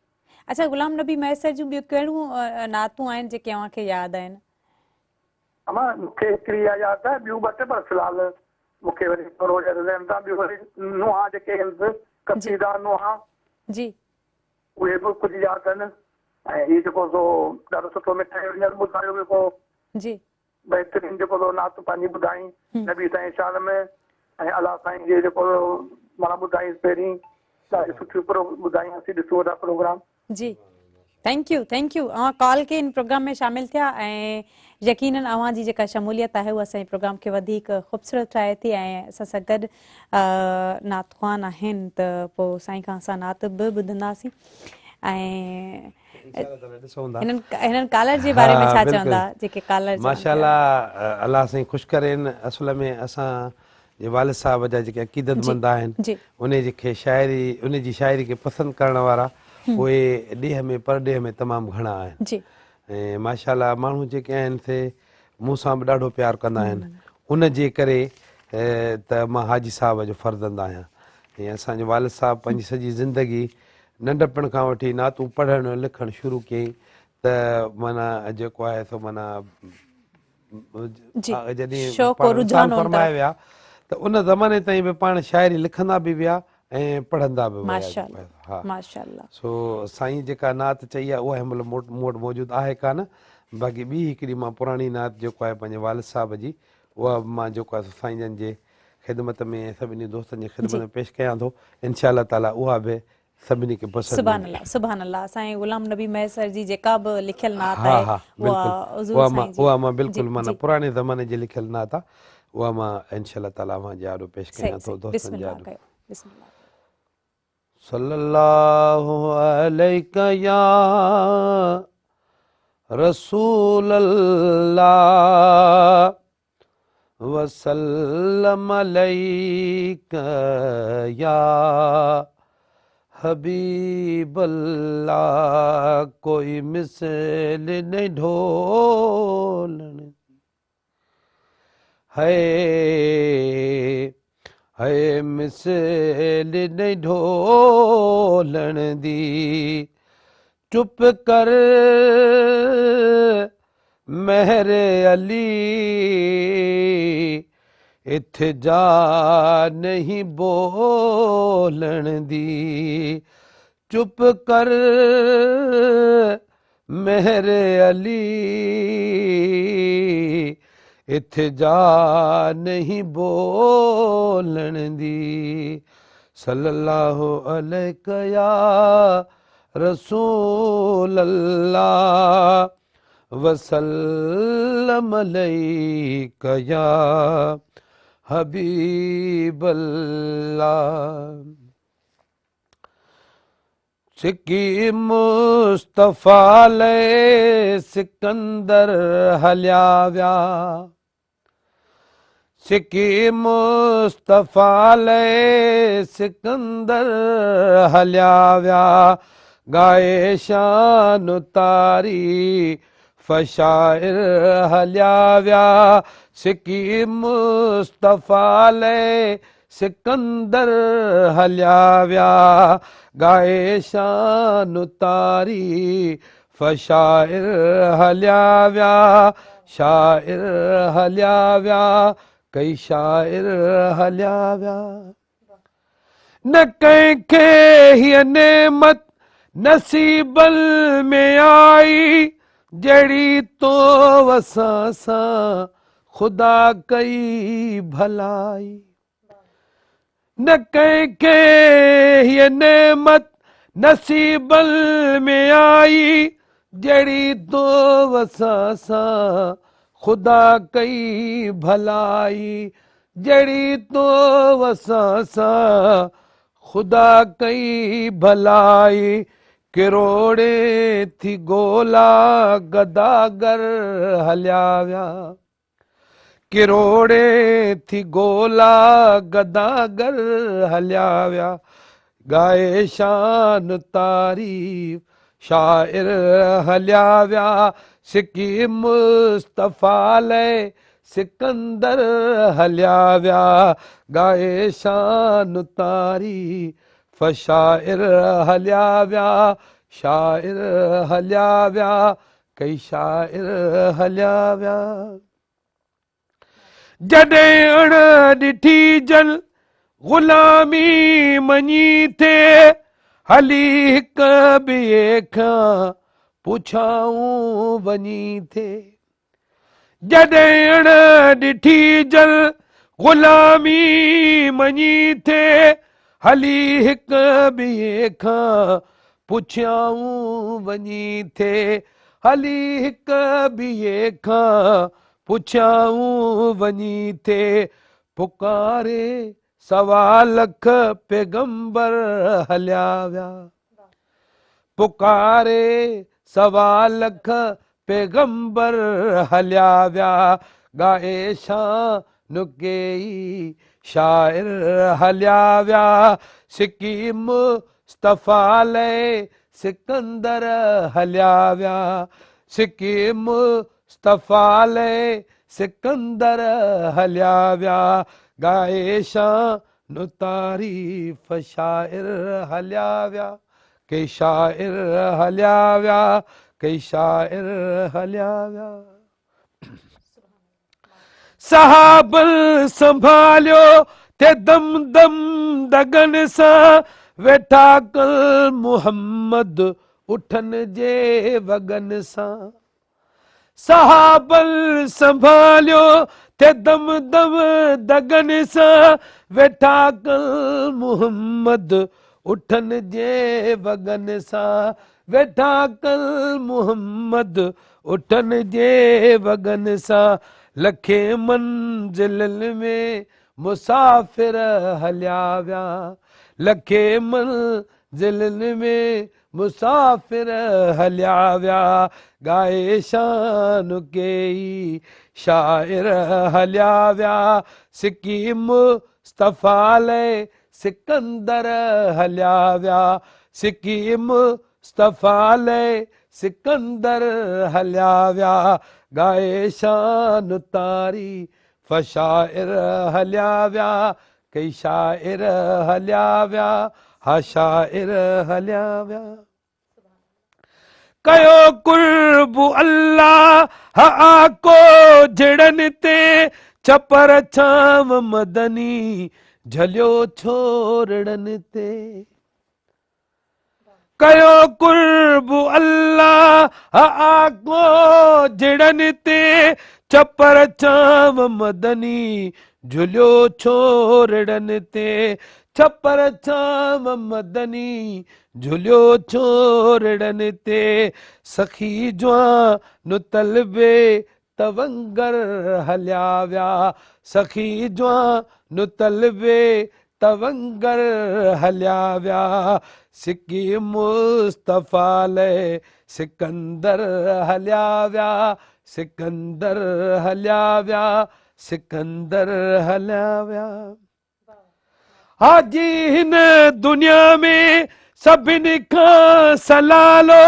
اڇا غلام نبي مهيسر جون ٻيون ڪهڙيون نعتون آهن جيڪي اوهان کي ياد آهن؟ امان مون کي هڪڙي اها ياد آهي ٻيون ٻه ٽي پر في الحال مون کي وري ٿورو ذهن تان ٻيون وري نوحا جيڪي آهن قصيدا نوحا جي اهي به ڪجهه ياد آهن ۽ هي جيڪو سو ڏاڍو سٺو مٺائي هينئر ٻڌايو به ڪو جي بهترين جيڪو سو نعت پنهنجي ٻڌائين نبي سائين شان ۾ ۽ الله سائين جي جيڪو سو معنيٰ ٻڌائين پهرين ڏاڍي سٺي پرو ٻڌائين اسين ڏسون ٿا پروگرام. جي Thank you thank you اوهان ڪال ڪئي هن پروگرام ۾ شامل ٿيا ۽ يقينن اوهان جي جيڪا شموليت آهي اها اسان جي پروگرام کي وڌيڪ خوبصورت ٺاهي ٿي ۽ اسان سان گڏ نعت خوان آهن ته پوء سائين کان اسان نعت به ٻڌنداسين ۽ هنن هنن ڪالر جي باري ۾ ڇا چوندا جيڪي ڪالر ماشاء الله الله سائين خوش ڪرين اصل ۾ اسان جي والد صاحب جا جيڪي عقيدتمند آهن انهي جي کي شاعري انهي جي شاعري کي پسند ڪرڻ وارا اهي ڏيهه ۾ پرڏيهه ۾ تمام گهڻا آهن ۽ ماشاء الله ماڻهو جيڪي آهن سي مون سان به ڏاڍو پيار ڪندا آهن ان جي ڪري ته مان حاجي صاحب جو فرزند آهيان ۽ اسان جو والد صاحب پنهنجي سڄي زندگي ننڍپڻ کان وٺي نعتون پڙهڻ لکڻ شروع ڪيائين ته معنيٰ جيڪو آهي سو معنيٰ جي جڏهن شوق پاڻ رجحان وصال ان فرمائي طرف ويا ته ان زماني تائين به پاڻ شاعري لکندا به ويا ۽ پڙهندا به ويا ماشاءالله ها ماشاءالله سو سائين جيڪا نعت چئي آهي اها هن مهل مون وٽ موجود آهي ڪانه باقي ٻي هڪڙي مان پراڻي نعت جيڪو آهي پنهنجي والد صاحب جي اها به مان جيڪو آهي سو سائين جن جي خدمت ۾ ۽ سڀني دوستن جي خدمت جي ۾ پيش ڪيان ٿو انشاء الله تعالي اها به سڀني کي پسند سبحان ايندي. الله سبحان الله سائين غلام نبي مهيسر جي جيڪا به لکيل نعت ها آهي ها اها بلڪل حضور اها مان سائين جي اها مان جي بلڪل معنيٰ جي پراڻي زماني جي لکيل نعت آ اها مان انشاء الله تعالي اوهان جي آڏو پيش صحيح ڪيان ٿو صحيح بسم دوستن جي الله آڏو. ڪيو بسم الله ڪيو. صلي الله عليڪ يا رسول الله وسلم عليڪ يا حبيب الله ڪوئي مثل نه ڍولڻ هي هي مثل نه ڍولڻ the چپ ڪر مهر علي ات جا نهين بولڻ the چپ ڪر مهر علي ات جا نهين بولڻ the صلي الله عليڪ يا رسول الله وسلم عليڪ يا حبيب الله سڪي مصطفيٰ لئي سڪندر هليا ويا سڪي مصطفيٰ لئي سڪندر هليا ويا ڳائي شان تعريف شاعر هليا ويا سڪي مصطفيٰ لئي سڪندر هليا ويا ڳائي شان تعريف شاعر هليا ويا، شاعر هليا ويا، ڪئي شاعر هليا ويا. نه ڪنهن کي هيء نعمت نصيبن ۾ آئي، جهڙي تو اسان سان خدا ڪئي ڀلائي. نه ڪنهن کي هيء نعمت نصيبن ۾ آئي، جهڙي تو اسان سان خدا ڪئي ڀلائي، جهڙي تو اسان سان خدا ڪئي ڀلائي، ڪروڙين ٿي گولا گداگر هليا ويا. ڪروڙين ٿي گولا گداگر هليا ويا ڳائي شان تعريف شاعر هليا ويا سڪي مصطفيٰ لئي سڪندر هليا ويا ڳائي شان تعريف شاعر هليا ويا شاعر هليا ويا ڪئي شاعر هليا ويا. جڏهن اڻ ڏٺي جل غلامي مڃي ٿي هلي هڪ ٻئي کان پڇائون وڃي ٿي. جڏهن اڻ ڏٺي جل غلامي مڃي ٿي هلي هڪ ٻئي کان پڇيائون وڃي ٿي هلي هڪ ٻئي کان پڇيائون وڃي ٿي پڪاري سوا لک پيغمبر هليا ويا پڪاري سوا لک پيغمبر هليا ويا ڳائي شان ڪيئي شاعر هليا ويا سڪي مصطفيٰ لئي سڪندر هليا ويا سڪي مصطفيٰ لئي سڪندر هليا ويا ڳائي شان تعريف شاعر هليا ويا ڪي شاعر هليا ويا ڪي شاعر هليا ويا. صحابن سنڀاليو ٿي دم دم دڳن سان ويٺا ڪل محمد اٺن جي وڳن سان. صحابن سنڀاليو ٿي دم دم دڳن سان ويٺا ڪل محمد اٺن جي وڳن سان ويٺا ڪل محمد اٺن جي وڳن سان لکين منزلن ۾ مسافر هليا ويا لکين منزلن ۾ مسافر هليا ويا ڳائي شان ڪيئي شاعر هليا ويا سڪي مصطفيٰ لئي سڪندر هليا ويا سڪي مصطفيٰ لئي سڪندر هليا ويا ڳائي شان تعريف شاعر هليا ويا ڪئي شاعر هليا ويا ها شاعر هليا ويا. ڪيو قرب الله آڪو جھڙن تي ڇپر ڇانو مدني جھليو ڇورڙن تي. ڪيو قرب الله آڪو جھڙن تي ڇپر ڇانو مدني جھليو ڇورڙن تي ڇپر ڇانو مدني جھليو ڇورڙن تي سخي جوان طلبي تونگر هليا ويا سخي جوان طلبي تونگر هليا ويا سڪي مصطفيٰ لئه سڪندر هليا ويا سڪندر هليا ويا سڪندر هليا ويا. حاجي هن دنيا ۾ سڀني کان سلالو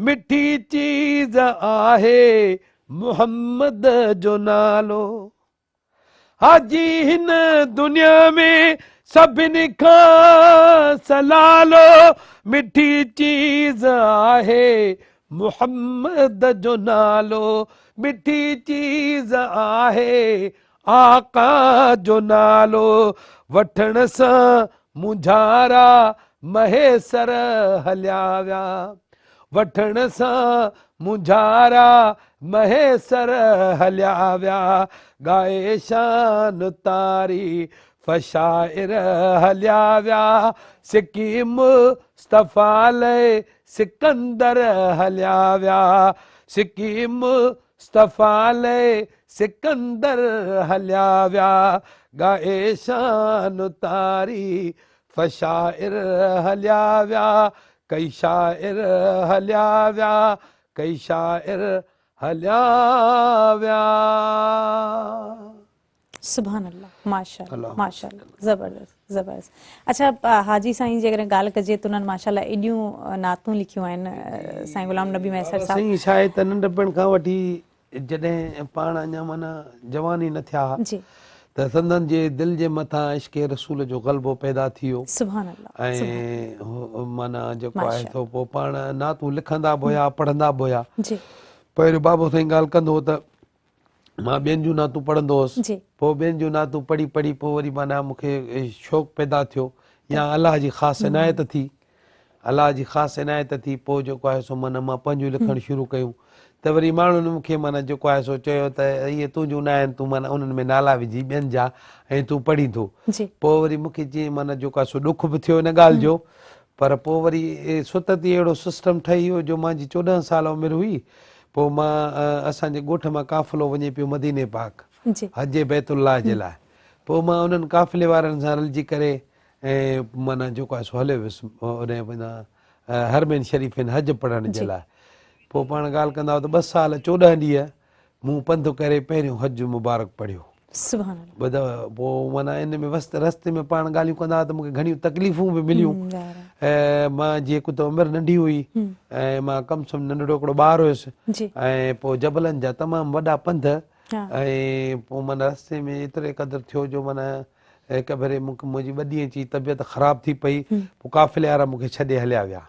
مٺي چيز آهي محمد جو نالو. حاجي هن دنيا ۾ سڀني کان سلالو مٺي چيز آهي محمد جو نالو مٺي چيز آهي آقا جو نالو وٺڻ سان مونجهارا مهيسر هليا ويا وٺڻ سان مونجهارا مهيسر هليا ويا ڳائي شان تعريف شاعر هليا ويا سڪي مصطفيٰ لئه سڪندر هليا ويا سڪي مصطفيٰ لئه سڪندر هليا ويا ڳائي شان تعريف شاعر هليا ويا ڪئي شاعر هليا ويا ڪئي شاعر هليا ويا. سبحان الله ماشاءالله ماشاءالله زبردست زبردست اڇا حاجي سائين جي جيڪڏهن ڳالهه ڪجي ته انهن ماشاءالله ايڏيون نعتون لکيون آهن سائين غلام نبي مهيسر صاحب. سائين ڇا آهي ته ننڍپڻ کان وٺي جڏهن پاڻ اڃا معنيٰ جوان ئي نه ٿيا ها ته سندن جي دل جي مٿان عشق رسول جو غلبو پيدا ٿي ويو سبحان الله ۽ معنيٰ جيڪو آهي سو پوء پاڻ نعتون لکندا به هيا پڙهندا به هيا پهريون بابو سائين ڳالهه ڪندو هو ته مان ٻين جون نعتون پڙهندو هوس پوء ٻين جون نعتون پڙهي پڙهي پوء وري معنيٰ مون کي شوق پيدا ٿيو يا الله جي خاص عنايت ٿي الله جي خاص عنايت ٿي پوء جيڪو آهي سو معنيٰ مان پنهنجون لکڻ شروع ڪيون ته وري ماڻهن مون کي معنيٰ جيڪو آهي سو چيو ته اهي تنهنجون نه آهن تون معنيٰ انهن ۾ نالا وجهي ٻين جا ۽ تون پڙهين ٿو پوء وري مون کي جيئن معنيٰ جيڪو آهي سو ڏک به ٿيو ان ڳالهه جو پر پوء وري ستت ئي اهڙو سسٽم ٺهي ويو جو مانجي 14 سال عمر هئي پوء مان اسان جي ڳوٺ مان قافلو وڃي پيو مديني پاڪ حج بيت الله جي لاء پوء مان انهن قافلي وارن سان رلجي ڪري ۽ معنيٰ جيڪو آهي سو هليو ويس انهي معنيٰ حرمين شريفين حج پڙهڻ جي لاء پوء پاڻ ڳالهه ڪندا هئا ته 2 سال 14 ڏينهن مون پنڌ ڪري پهريون حج مبارڪ پڙهيو. سبحان الله. ٻڌاء پوء معنيٰ ان ۾ وسط رستي ۾ پاڻ ڳالهيون ڪندا هئا ته مون کي گهڻيون تڪليفون به مليون. مان جي هڪ ته عمر ننڍي هئي ۽ مان ڪم سم ننڍڙو هڪڙو ٻار هيس ۽ پوء جبلن جا تمام وڏا پنڌ ۽ پوء معنيٰ رستي ۾ ايتري قدر ٿيو جو معنيٰ هڪ ڀيري مون کي منهنجي ٻه ڏينهن جي طبيعت خراب ٿي پئي پوء قافلي وارا مون کي ڇڏي هليا ويا.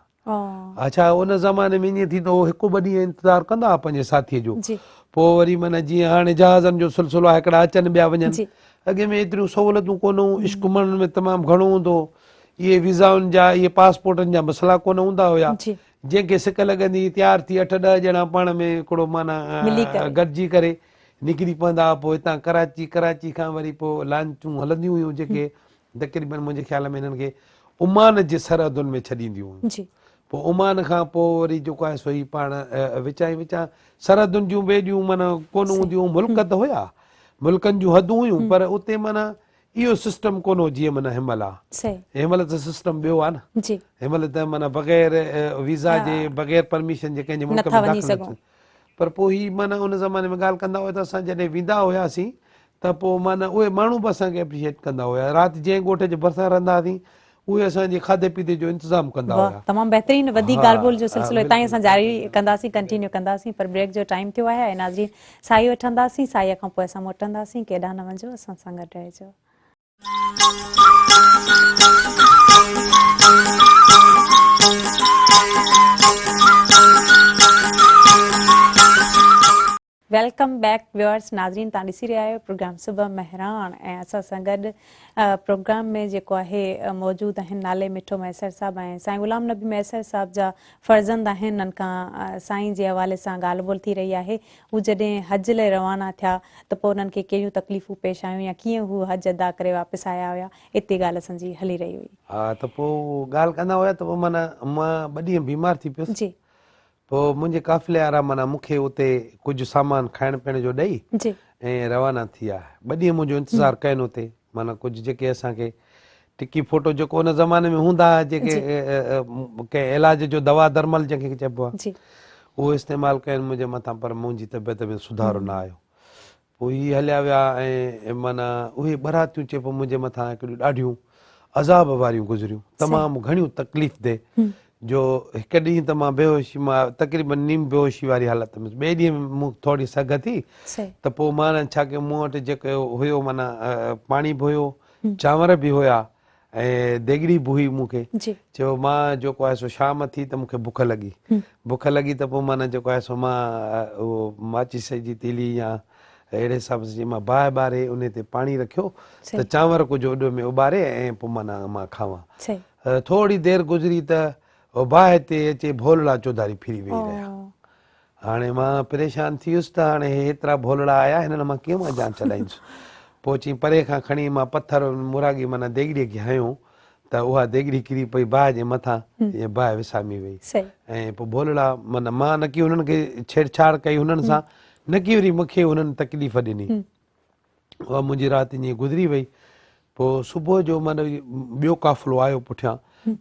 اڇا ان زماني ۾ ائين ٿيندو هو هڪ ٻه ڏينهن انتظار ڪندا هئا پنهنجي ساٿيء جو پوء وري معنيٰ جيئن هاڻي جهازن جو سلسلو آهي هڪڙا اچن ٻيا وڃن اڳي ۾ ايتريون سهولتون ڪونه هيون عشق ماڻهن ۾ تمام گهڻو هوندو هو اهي ويزائن جا اهي پاسپورٽن جا مسئلا ڪونه هوندا هيا جنهن کي سڪ لڳندي هئي تيار ٿي اٺ ڏهه ڄڻا پاڻ ۾ هڪڙو معنيٰ گڏجي ڪري نڪري پوندا هئا پوء هتان ڪراچي ڪراچي کان وري پوء لانچون هلنديون هيون جيڪي تقريبن منهنجي خيال ۾ هنن کي عمان جي سرحدن ۾ ڇڏينديون هيون. پوء عمان کان پوء وري جيڪو آهي سو هي پاڻ وچان ئي وچان سرحدن جون به ايڏيون معنيٰ ڪونه هونديون هيون ملڪ ته هيا ملڪن جون حدون هيون پر اتي معنيٰ اهو سسٽم ڪونه هو جيئن معنيٰ هن مهل آهي. هن مهل ته سسٽم ٻيو آهي نه. هن مهل ته معنيٰ بغير ويزا جي بغير پرميشن جي ڪنهن جي ملڪ ۾ داخل نه ٿي پر پوء هي معنيٰ ان زماني ۾ ڳالهه ڪندا هيا ته اسان جڏهن ويندا هياسين ته پوء معنيٰ اهي ماڻهو به اسان کي اپريشيٽ ڪندا هيا. رات جنهن ڳوٺ جي ڀرسان رهندا هئاسين اهي اسان جي کاڌي پيتي جو انتظام ڪندا واهه هيا. تمام بهترين وڌيڪ ڳالهه ٻولهه جو سلسلو هتان ئي اسان جاري ڪنداسين ڪنٽينيو ڪنداسين پر بريڪ جو ٽائيم ٿيو آهي ۽ ناظرين ساهي وٺنداسين ساهيء کان پوء اسان موٽنداسين ڪيڏانهن نه وڃجو اسان سان گڏ رهجو. Welcome back viewers ناظرين توهان ڏسي رهيا آهيو پروگرام صبح مهراڻ ۽ اسان سان گڏ پروگرام ۾ جيڪو آهي موجود آهن نالي مٺو مهيسر صاحب ۽ سائين غلام نبي مهيسر صاحب جا فرزند آهن انهن کان سائين جي حوالي سان ڳالهه ٻولهه ٿي رهي آهي هو جڏهن حج لاء روانا ٿيا ته پوء انهن کي ڪهڙيون تڪليفون پيش آيون يا ڪيئن هو حج ادا ڪري واپس آيا هيا اتي ڳالهه اسان جي هلي رهي هئي. ها ته پوء ڳالهه ڪندا هيا ته پوء معنيٰ مان ٻه ڏينهن بيمار ٿي پيس جي. پوء منهنجي قافلي وارا معنيٰ مون کي اتي ڪجهه سامان کائڻ پيئڻ جو ڏئي ۽ روانا ٿي ويا. ٻه ڏينهن منهنجو انتظار ڪين اتي معنيٰ ڪجهه جيڪي اسان کي ٽڪي ڦوٽو جيڪو ان زماني ۾ هوندا هئا جيڪي ڪنهن علاج جو دوا درمل جنهن کي چئبو آهي اهو استعمال ڪين منهنجي مٿان پر منهنجي طبيعت ۾ سڌارو نه آيو. پوء هي هليا ويا ۽ معنيٰ اهي ٻه راتيون چئبو منهنجي مٿان هڪڙيون ڏاڍيون عذاب واريون گذريون تمام گهڻيون تڪليف ده جو هڪ ڏينهن ته مان بيهوشي مان تقريبن نيم بيهوشي واري حالت ۾ ٻئي ڏينهن مون ٿوري سگهه ٿي ته پوء مان ڇا ڪيو مون وٽ جيڪو هيو معنيٰ پاڻي به هيو چانور به هيا ۽ ديڳڙي به هئي مون کي چيو مان جيڪو آهي سو شام ٿي ته مون کي بک لڳي بک لڳي ته پوء معنيٰ جيڪو آهي سو مان اهو ماچيس جي تيلي يا اهڙي حساب سان مان باهه ٻاري انهي تي پاڻي رکيو ته چانور ڪجهه اڏ ۾ اٻاري ۽ پوء معنيٰ مان کاوان ٿوري دير گذري ته باهه تي اچي ڀولڙا چوڌاري ڦري ويهي رهيا هاڻي مان پريشان ٿي ويس ته هاڻي هي هيترا ڀولڙا آيا هنن مان ڪيئن مان جان ڇڏائيندس. پوء چيائين پري کان کڻي مان پٿر موراڳي معنيٰ ديڳڙيء کي هنيو ته اها ديڳڙي ڪري پئي باهه جي مٿان ۽ باهه وسامي وئي ۽ پوء ڀولڙا معنيٰ مان نه ڪي هنن کي ڇيڙڇاڙ ڪئي هنن سان نه ڪي وري مون کي هنن تڪليف ڏني. اها منهنجي رات ائين گذري وئي. پوء صبح جو معنيٰ ٻيو قافلو آيو پٺيان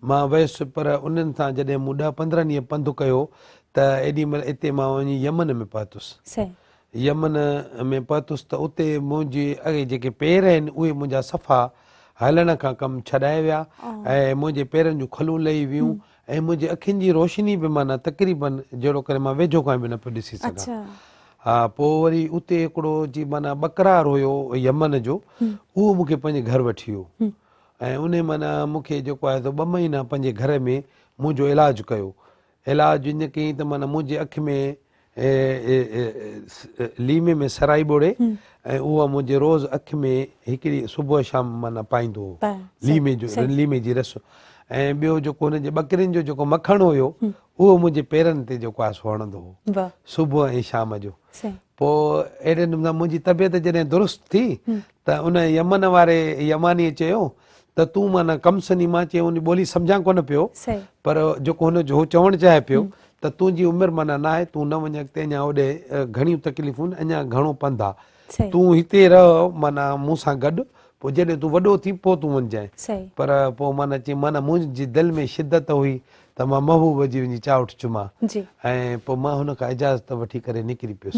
مان ويس پر انهن سان جڏهن مون ڏهه پندرهن ڏينهن پنڌ ڪيو ته ايڏي مهل اتي مان وڃي يمن ۾ پهتس. يمن ۾ پهتس ته اتي منهنجي اڳي جيڪي پير آهن اهي منهنجا صفا هلڻ کان ڪم ڇڏائي ويا ۽ منهنجي پيرن جون کلون لهي ويون ۽ منهنجي اکين جي روشني به معنيٰ تقريباً جهڙو ڪري مان ويجهو کان به نه پيو ڏسي سگهان. ها پوء وري اتي هڪڙو جي معنيٰ ٻڪرار هيو يمن جو اهو مون کي پنهنجي گهر وٺي ويو ۽ انهي معنيٰ مون کي جيڪو آهي سو ٻه مهينا پنهنجي گهر ۾ منهنجو علاج ڪيو. علاج ائين ڪيائين ته معنيٰ منهنجي اک ۾ ليمي ۾ سرائي ٻوڙي ۽ اها منهنجي روز اک ۾ هڪڙي صبح شام معنيٰ پائيندو هو ليمي جو ليمي جي رس ۽ ٻيو جيڪو هن جي ٻڪرين جو جيڪو مکڻ هيو اهو منهنجي پيرن تي جيڪو آهي سو هڻندو هو صبح ۽ شام جو پوء اهڙي نموني منهنجي طبيعت جڏهن درست ٿي ته ان يمن واري يماني چيو ته تون معنيٰ ڪم سني مان چيو ان ٻولي سمجهان ڪونه پيو پر جيڪو هن جو چوڻ چاهي پيو ته تنهنجي عمر معنيٰ ناهي تون نه وڃ اڳتي اڃا اوڏي گهڻيون تڪليفون اڃا گهڻو پنڌ آ تون هتي رهه معنيٰ مون سان گڏ پوء جڏهن تون وڏو ٿين پوء تون وڃجانء پر پوء معنيٰ چي معنيٰ منهنجي دل ۾ شدت هئي ته مان محبوب جي وڃي چاوٺ چمان ۽ پوء مان هن کان اجازت وٺي ڪري نڪري پيس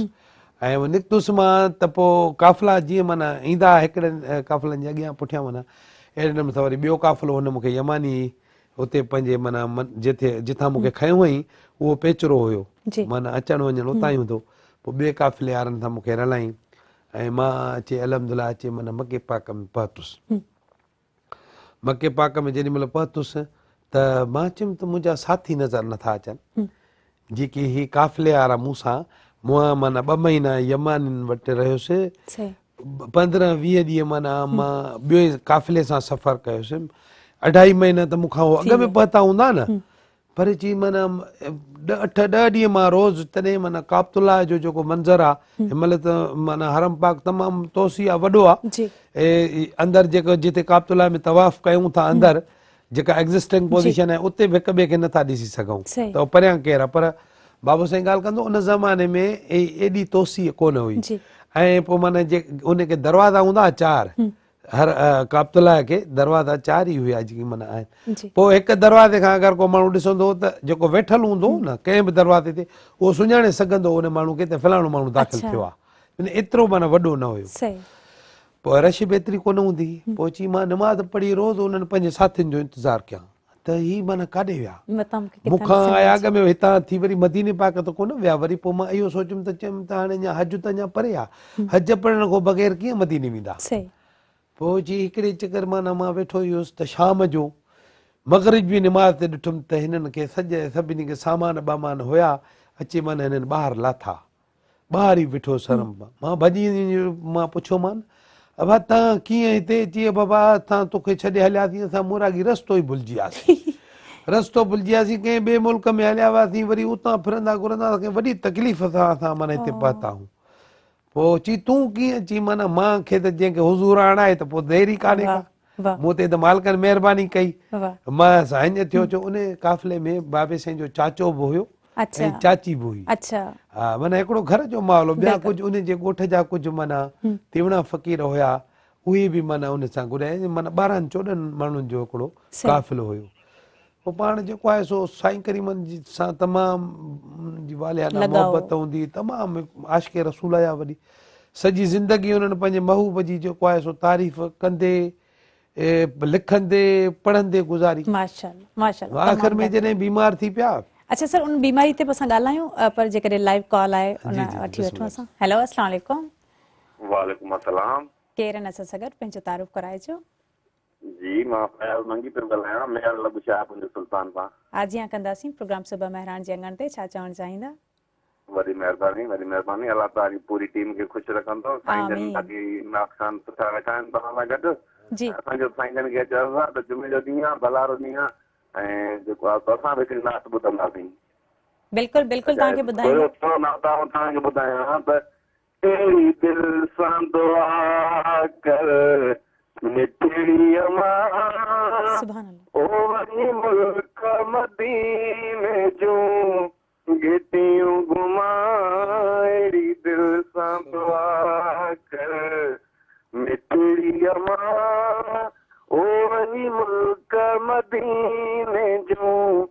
۽ نڪتس مان ته پوء قافلا جيئن معنيٰ ايندا هڪڙن قافلن جي اڳيان پٺيان معنيٰ اهڙي نموني سان وري ٻيو قافلو هن مون کي يماني اتي پنهنجي معنيٰ جتي جتان مون کي کنيو هئائين اهو پيچرو هيو معنيٰ اچڻ وڃڻ اتان ئي هوندو پوء ٻئي قافلي وارن سان مون کي رلائين ۽ مان اچي الحمدلله اچي معنيٰ مڪي پاڪ ۾ پهتس. مڪي پاڪ ۾ جيڏي مهل پهتس ته مان چيم ته منهنجا ساٿي نظر نٿا اچن جيڪي هي قافلي وارا مون سان مون معنيٰ ٻه مهينا يمانين وٽ رهيس 15 20 ڏينهن معنيٰ مان ٻئي قافلي سان سفر ڪيس اڍائي مهينا ته مون کان هو اڳ ۾ پهتا هوندا نه پر چي معنيٰ اٺ ڏهه ڏينهن مان روز تڏهن معنيٰ ڪعبة الله جو جيڪو منظر آ هن مهل ته معنيٰ حرم پاڪ تمام توسيع آ وڏو آ اندر جيڪو جتي ڪعبة الله ۾ طواف ڪيون ٿا اندر جيڪا ايگزسٽنگ پوزيشن آهي اتي به هڪ ٻئي کي نٿا ڏسي سگهون ته پريان ڪير آ پر بابو سائين ڳالهه ڪندو ان زماني ۾ ايڏي توسيع ڪونه هئي ۽ پوء معنيٰ جي ان کي دروازا هوندا چار هر ڪعبة الله کي دروازا چار ئي هيا جيڪي معنيٰ آهن. پوء هڪ دروازي کان اگر ڪو ماڻهو ڏسندو هو ته جيڪو ويٺل هوندو هو نه ڪنهن به دروازي تي اهو سڃاڻي سگهندو هو ان ماڻهو کي ته فلاڻو ماڻهو داخل ٿيو آهي. يعني ايترو معنيٰ وڏو نه هيو. پوء رش به ايتري ڪونه هوندي هئي. پوء چي مان نماز پڙهي روز انهن پنهنجي ساٿين جو انتظار ڪيان ته هي معنيٰ ڪاڏي ويا؟ مون کان آيا اڳ ۾ هتان ٿي وري مديني پاڪ ته ڪونه ويا وري پوء مان اهو سوچيم ته چيم ته هاڻي اڃا حج ته اڃا پري آ حج پڙهڻ کان بغير ڪيئن مديني ويندا؟ پوء جي هڪڙي چڪر معنيٰ مان ويٺو ئي هيس ته شام جو مغرب جي نماز تي ڏٺم ته هنن کي سڄي سڀني کي سامان ٻامان هيا اچي معنيٰ هنن ٻاهر لاٿا. ٻاهر ئي بيٺو سرم مان ڀڄي مان پڇيومان ابا تان ڪيئن هتي چي بابا اسان توکي ڇڏي هلياسين اسان موراڳي رستو ئي ڀلجي وياسين رستو ڀلجي وياسين ڪنهن ٻئي ملڪ ۾ هليا وياسين وري اتان ڦرندا گهرندا اسان کي وڏي تڪليف سان اسان معنيٰ هتي پهتا آهيون پوء چي تون ڪيئن چي معنيٰ مان کي ته جنهن کي حضور آڻائي ته پوء دير ئي ڪانهي ڪا مون تي ته مالڪن مهرباني ڪئي مان سائين ٿيو جو ان قافلي ۾ بابي سائين جو چاچو به هيو ۽ چاچي به هئي ها معنيٰ هڪڙو گهر جو ماحول هو ٻيا ڪجهه ان جي ڳوٺ جا ڪجهه معنيٰ تيوڻا فقير هيا اهي به معنيٰ ان سان گڏ آيا معنيٰ 12 14 ماڻهن جو هڪڙو قافلو هيو پوء پاڻ جيڪو آهي سو سائين ڪريمن جي سان تمام جي واليانه محبت هوندي هئي تمام عاشق رسول هيا وڏي سڄي زندگي انهن پنهنجي محبوب جي جيڪو آهي سو تعريف ڪندي لکندي پڙهندي گذاري. ماشاءالله ماشاءالله تمام آخر ۾ جڏهن بيمار ٿي پيا. اڇا سر ان بيماري تي به اسان ڳالهايون پر جيڪڏهن لائيو ڪال آهي ان وٺي وٺون اسان هيلو السلام عليڪم. وعليڪم السلام. ڪير آهن اسان سان گڏ پنهنجو تعارف ڪرائجو. جي مان فياض منگي پيو ڳالهايان ميهڙ لڳ شاهه پنج سلطان تان. آجيان ڪنداسين پروگرام صبح مهراڻ جي اڱڻ تي ڇا چوڻ چاهيندا. وڏي مهرباني وڏي مهرباني الله توهان جي پوري ٽيم کي خوش رکندو سائين جن آمين. باقي نعت خوان سٺا ويٺا آهن توهان سان گڏ جي. اسان جو سائين جن کي عرض آهي ته جمعي جو ڏينهن آهي ڀلارو ڏينهن آهي ۽ جيڪو آهي سو اسان به هڪڙي نعت ٻڌنداسين. بلڪل بلڪل توهان کي ٻڌائيندا. ٿورو ٿورو نعت آئون توهان کي ٻڌايان ته اهڙي دل سان دعا ڪر مٺڙي امان سبحان الله. او وڃي ملڪ مديني جون گهٽيون گهمان اهڙي دل سان دعا ڪر مٺڙي امان او وڃي ملڪ مديني جون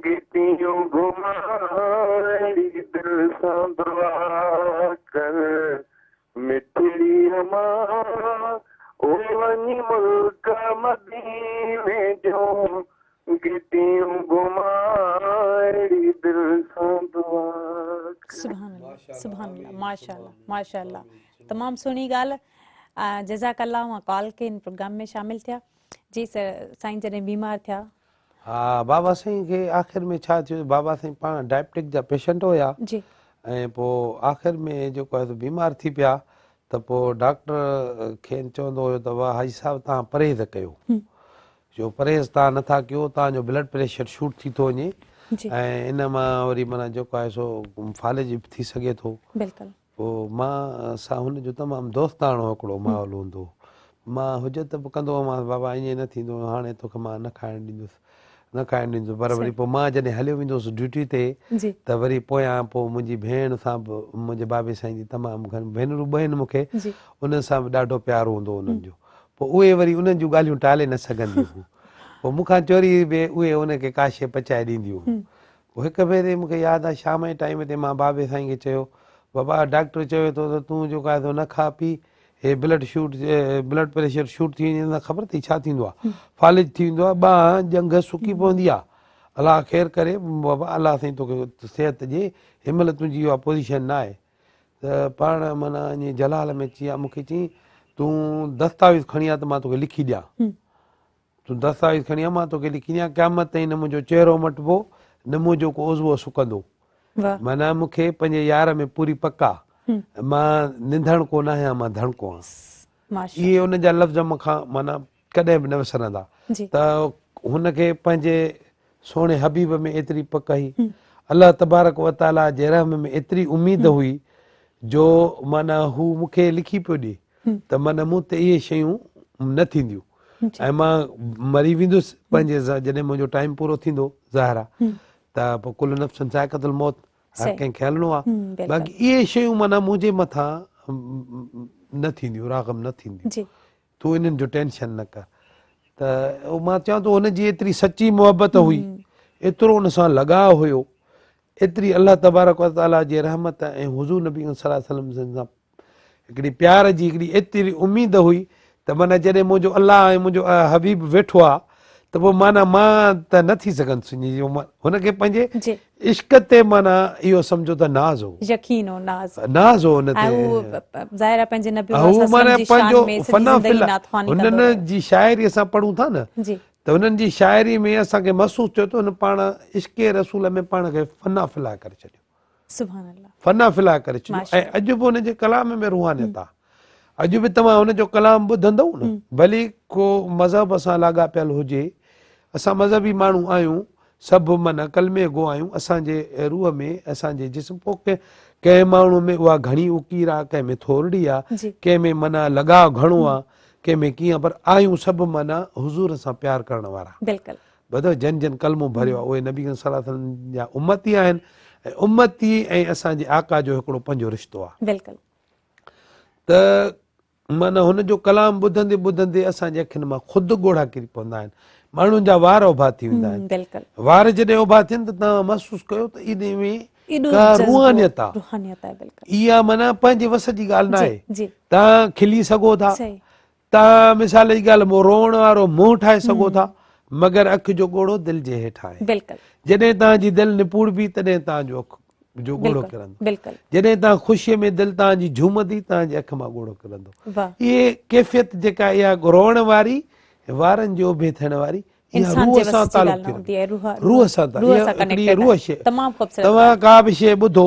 گهٽيون گهمان اهڙي دل سان دعا ڪر مٺڙي امان او وڃي ملڪ مديني جون گهٽيون گهمان اهڙي دل سان دعا ڪر. سبحان الله سبحان الله ماشاءالله ماشاءالله تمام سهڻي ڳالهه جزاڪ الله اوهان ڪال ڪئي هن پروگرام ۾ شامل ٿيا جي سر سائين جڏهن بيمار ٿيا. ها بابا سائين کي آخر ۾ ڇا ٿيو بابا سائين پاڻ ڊائبٽڪ جا پيشنٽ هيا جي ۽ پوء آخر ۾ جيڪو آهي سو بيمار ٿي پيا ته پوء ڊاڪٽر کين چوندو هيو ته واهه حاجي صاحب توهان پرهيز ڪيو جو پرهيز توهان نٿا ڪيو توهان جو بلڊ پريشر شوٽ ٿي ٿو وڃي ۽ ان مان وري معنيٰ جيڪو آهي سو فالج به ٿي سگهي ٿو بلڪل پوء مان سان هن جو تمام دوستاڻو هڪڙو ماحول هوندو هو. مان حجت به ڪندو هومانس بابا ائين نه ٿيندو هاڻي توکي مان نه کائڻ ڏيندس نه کائڻ ڏيندس پر وري پوء مان جڏهن هليو ويندو هوس ڊيوٽي تي ته وري پويان پوء منهنجي ڀيڻ سان به منهنجي بابي سائين جي تمام گهڻ ڀينرون ٻه آهن مون کي انهن سان به ڏاڍو پيار هوندو هو انهن جو پوء اهي وري انهن جون ڳالهيون ٽالي نه سگهنديون هيون پوء مون کان چوري به اهي ان کي ڪا شيء پچائي ڏينديون هيون پوء هڪ ڀيري مون کي ياد آهي شام جي ٽائيم تي مان بابي سائين کي چيو بابا ڊاڪٽر چوي ٿو ته تون جيڪو آهي سو نه کاء پي هي blood shoot blood pressure shoot ٿي وڃي ته خبر اٿئي ڇا ٿيندو آهي فالج ٿي ويندو آهي ٻانهن ڄنگهه سڪي پوندي آهي الله خير ڪري بابا الله سائين توکي صحت ڏي هن مهل تنهنجي اها پوزيشن نه آهي ته پاڻ معنيٰ ائين جلال ۾ اچي ويا مونکي چيائين تون دستاويز کڻي آ ته مان توکي لکي ڏيان تون دستاويز کڻي آ مان توکي لکي ڏيان قيامت تائين نه منهنجو چهرو مٽبو نه منهنجو ڪو عضوو سڪندو معنيٰ مون کي پنهنجي يار ۾ پوري پڪ آ مان نڌڻڪو نه آهيان مان ڌڻڪو آهيان اهي ان جا لفظ مون کان معنيٰ ڪڏهن به نه وسرندا ته هن کي پنهنجي سهڻي حبيب ۾ ايتري پڪ هئي الله تبارڪ و تعاليٰ جي رحم ۾ ايتري اميد هئي جو معنيٰ هو مون کي لکي پيو ڏي ته معنيٰ مون تي اهي شيون نه ٿينديون ۽ مان مري ويندس پنهنجي جڏهن منهنجو ٽائيم پورو ٿيندو ظاهر آ ته پوء ڪل نفس ذائقة الموت هر ڪنهن کي هلڻو آ باقي اهي شيون معنيٰ منهنجي مٿان نه ٿينديون راغم نه ٿينديون تون انهن جو ٽينشن نه ڪر ته مان چوان ٿو هن جي ايتري سچي محبت هئي ايترو ان سان لڳاء هيو ايتري الله تبارڪ وتعاليٰ جي رحمت ۽ حضور نبي صلي الله عليه وسلم سان هڪڙي پيار جي هڪڙي ايتري اميد هئي ته معنيٰ جڏهن منهنجو الله ۽ منهنجو حبيب ويٺو آ ته پوء معنيٰ مان ته نه ٿي سگهندس هن کي پنهنجي عشق تي معنيٰ اهو سمجهو ته ناز هو يقين هو ناز ناز هو ان تي ۽ هو ظاهر آهي پنهنجي نبي صلي الله عليه وسلم جي شان ۾ سڄي زندگي نعت خواني ڪندو رهيو. هنن جي شاعري اسان پڙهون ٿا نه ته هنن جي شاعري ۾ اسان کي محسوس ٿيو ته هن پاڻ عشق رسول ۾ پاڻ کي فنا في الله ڪري ڇڏيو. سبحان الله. فنا في الله ڪري ڇڏيو ۽ اڄ به هن جي ڪلام ۾ روحانيت آ. اڄ به توهان هن جو ڪلام ٻڌندؤ نه ڀلي ڪو مذهب سان لاڳاپيل هجي اسان مذهبي ماڻهو آهيون سڀ معنيٰ ڪلمي گو آهيون اسان جي روح ۾ اسان جي جسم پوء ڪنهن ماڻهو ۾ اها گهڻي اڪير آ ڪنهن ۾ ٿورڙي آ ڪنهن ۾ معنيٰ لڳاء گهڻو آ ڪنهن ۾ ڪيئن پر آهيون سڀ معنيٰ حضور سان پيار ڪرڻ وارا. بلڪل. ٻڌو جن جن ڪلمو ڀريو آهي اهي نبي ڪريم صلي الله عليه وسلم جا امتي آهن ۽ امتي ۽ اسان جي آقا جو هڪڙو پنهنجو رشتو آهي. بلڪل. ته معنيٰ هن جو ڪلام ٻڌندي ٻڌندي اسان جي اکين مان خود ڳوڙها ڪري پوندا آهن ماڻهن جا وار اڀا ٿي ويندا آهن. بلڪل. وار جڏهن اڀا ٿين ته توهان محسوس ڪيو ته انهي ۾ ڪا روحانيت آهي. روحانيت آهي بلڪل. اها معنيٰ پنهنجي وس جي ڳالهه نه آهي. جي. توهان کلي سگهو ٿا. صحيح. توهان مثال جي ڳالهه مون روئڻ وارو منهن ٺاهي سگهو ٿا مگر اک جو ڳوڙهو دل جي هيٺان آهي. بلڪل. جڏهن توهان جي دل نپوڙبي تڏهن توهان جو اک جو ڳوڙهو ڪرندو. بلڪل. جڏهن توهان خوشيء ۾ دل توهان جي جهومندي توهان جي اک مان ڳوڙهو ڪرندو. اهي ڪيفيت جيڪا اها روئڻ واري وارن جي اڀي ٿيڻ واري اها روح سان تعلق ٿي رکي. روح سان تعلق هڪڙي روح شيء. توهان ڪا به شيء ٻڌو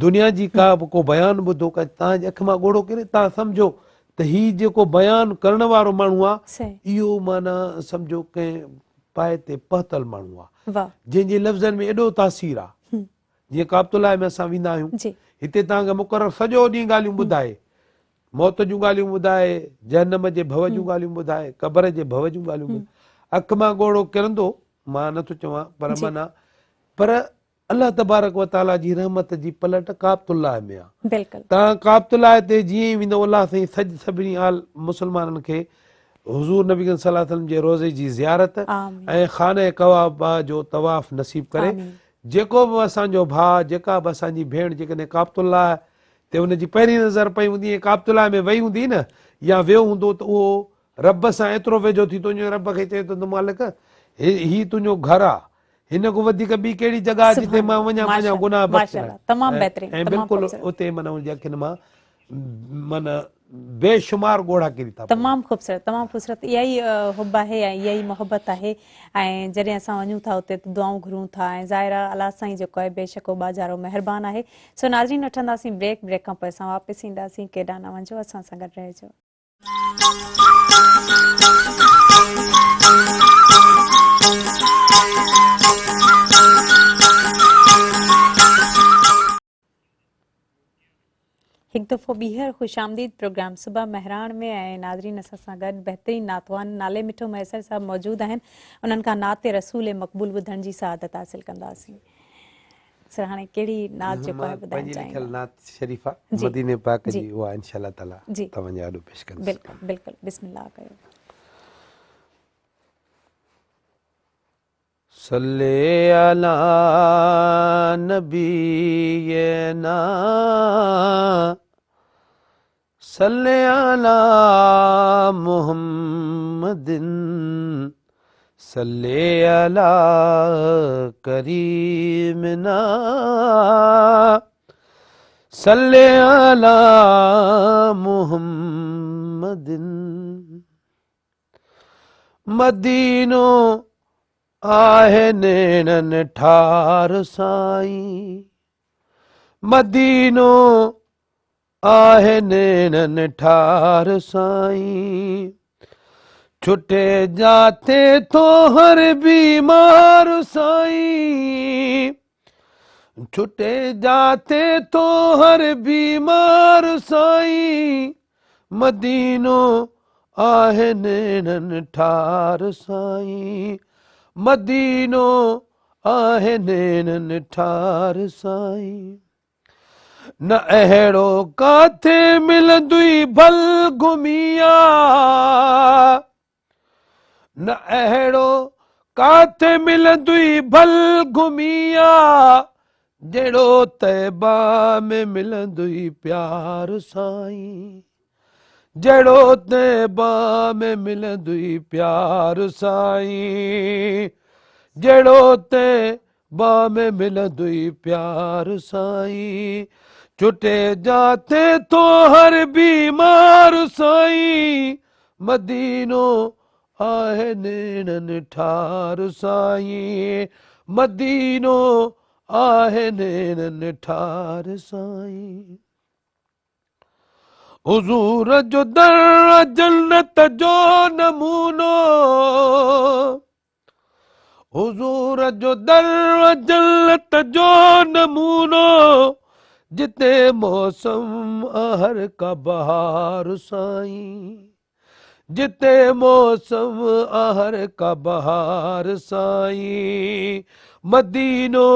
دنيا جي ڪا به ڪو بيان ٻڌو ڪا توهان جي اک مان ڳوڙهو ڪري توهان سمجهو ته هي جيڪو بيان ڪرڻ وارو ماڻهو آ اهو معنيٰ سمجهو ڪنهن پائي تي پهتل ماڻهو آ جنهن جي لفظن ۾ ايڏو تاثير آ جيئن ڪعبة الله ۾ اسان ويندا آهيون هتي توهان کي مقرر سڄو ڏينهن ڳالهيون ٻڌائي موت جون ڳالهيون ٻڌائي جهنم جي ڀؤ جون ڳالهيون ٻڌائي قبر جي ڀؤ جون ڳالهيون ٻڌائي اک مان ڳوڙهو ڪرندو مان نٿو چوان پر معنيٰ پر الله تبارڪ و تعالي جي رحمت جي پلٽ ڪعبة الله ۾ آ. بلڪل. توهان ڪعبة الله تي جيئن ئي ويندؤ الله سائين سڄ سڀني آل مسلمانن کي حضور نبي ڪريم صلي الله عليه وسلم جي روضي جي زيارت ۽ خانه ڪعبه جو طواف نصيب ڪري. جيڪو به اسان جو ڀاء جيڪا به اسان جي ڀيڻ جيڪڏهن ڪعبة الله تي ان جي پهرين نظر پئي هوندي ۽ ڪعبة الله ۾ وئي هوندي نه يا ويو هوندو ته اهو رب سان ايترو ويجهو ٿي ٿو وڃي رب کي چئي ٿو ته مالڪ هي تنهنجو گهر آ هن کان وڌيڪ ٻي ڪهڙي جڳهه آهي جتي مان وڃان پنهنجا گناهه بخشرائي تمام بهترين ۽ بلڪل اتي معنيٰ ان جي اکين مان معنيٰ بي شمار ڳوڙها ڪري ٿا پون. تمام خوبصورت تمام خوبصورت اها ئي حب آهي ۽ اها ئي محبت آهي ۽ جڏهن اسان وڃون ٿا اتي ته دعائون گهرون ٿا ۽ ظاهر آهي الله سائين جيڪو آهي بيشڪ هو ٻاجهارو مهربان آهي سو ناظرين وٺنداسين بريڪ بريڪ کان پوء اسان واپس اينداسين ڪيڏانهن نه وڃجو اسان سان گڏ رهجو. هڪ دفعو ٻيهر خوش آمديد پروگرام صبح مهراڻ ۾ ۽ ناظرين اسان سان گڏ بهترين نعتخوان نالي مٺو مهيسر صاحب موجود آهن انهن کان نعت رسول مقبول ٻڌڻ جي سعادت حاصل ڪنداسين سر هاڻي ڪهڙي نعت جيڪو آهي ٻڌائڻ پنهنجي لکيل نعت شريف آ مديني پاڪ جي اها انشاء الله تعالي توهان جي آڏو پيش ڪندس بلڪل بلڪل بسم الله ڪيو. صلي علي نبينا صلي علي محمد صلي علي ڪريمنا صلي علي محمد مدينو آهي نيڻن ٺار سائين مدينو آهي نيڻن ٺار سائين ڇٽي جاتي ٿو هر بيمار سائين ڇٽي جاتي ٿو هر بيمار سائين مدينو آهي نيڻن ٺار سائين مدينو آهي نيڻن ٺار سائين نه اهڙو ڪاٿي ملندوئي ڀل گهمي آ نه اهڙو ڪاٿي ملندوئي ڀل گهمي آ جهڙو طيبه ۾ ملندوئي پيار سائين جهڙو طيبه ۾ ملندوئي پيار سائين جهڙو طيبه ۾ ملندوئي پيار سائين ڇٽي جاتي ٿو هر بيمار سائين مدينو آهي نيڻن ٺار سائين مدينو آهي نيڻن ٺار سائين حضور جو در جنت جو نمونو حضور جو در جنت جو نمونو جتي موسم هر ڪا بهار سائين جتي موسم هر ڪا بهار سائين مدينو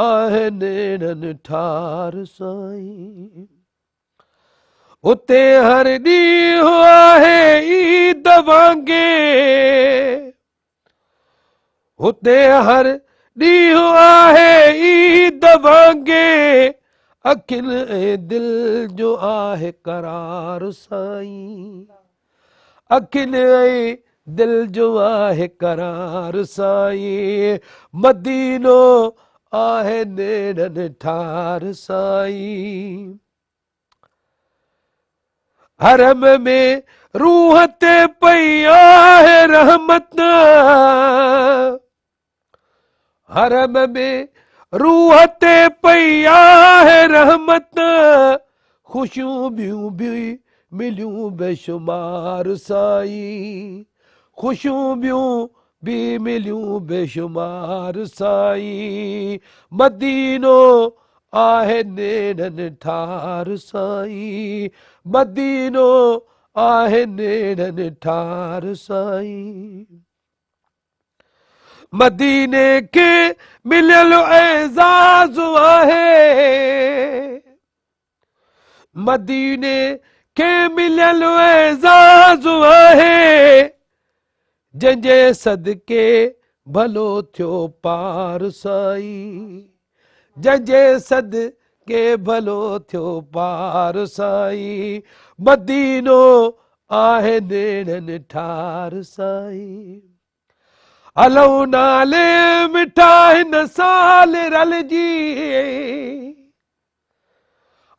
آهي نيڻن ٺار سائين اتي هر ڏينهن آهي عيد وانگي اتي هر ڏينهن آهي عيد وانگي اکين ۽ دل جو آهي قرار سائين اکين ۽ دل جو آهي قرار سائين مدينو آهي نيڻن ٺار سائين حرم ۾ روح تي پئي آهي رحمت حرم ۾ روح تي پئي آهي رحمت خوشيون ٻيون به مليون بيشمار سائين خوشيون ٻيون به مليون بيشمار سائين مدينو آهي نيڻن ٺار سائين مدينو آهي نيڻن ٺار سائين مديني کي مليل اعزاز آهي مديني کي مليل اعزاز آهي جنهن جي صدقي ڀلو ٿيو پار سائين جنهن جي صدقي ڀلو ٿيو پار سائين مدينو آهي نيڻن ٺار سائين هلون نالي مٺا هن سال رلجي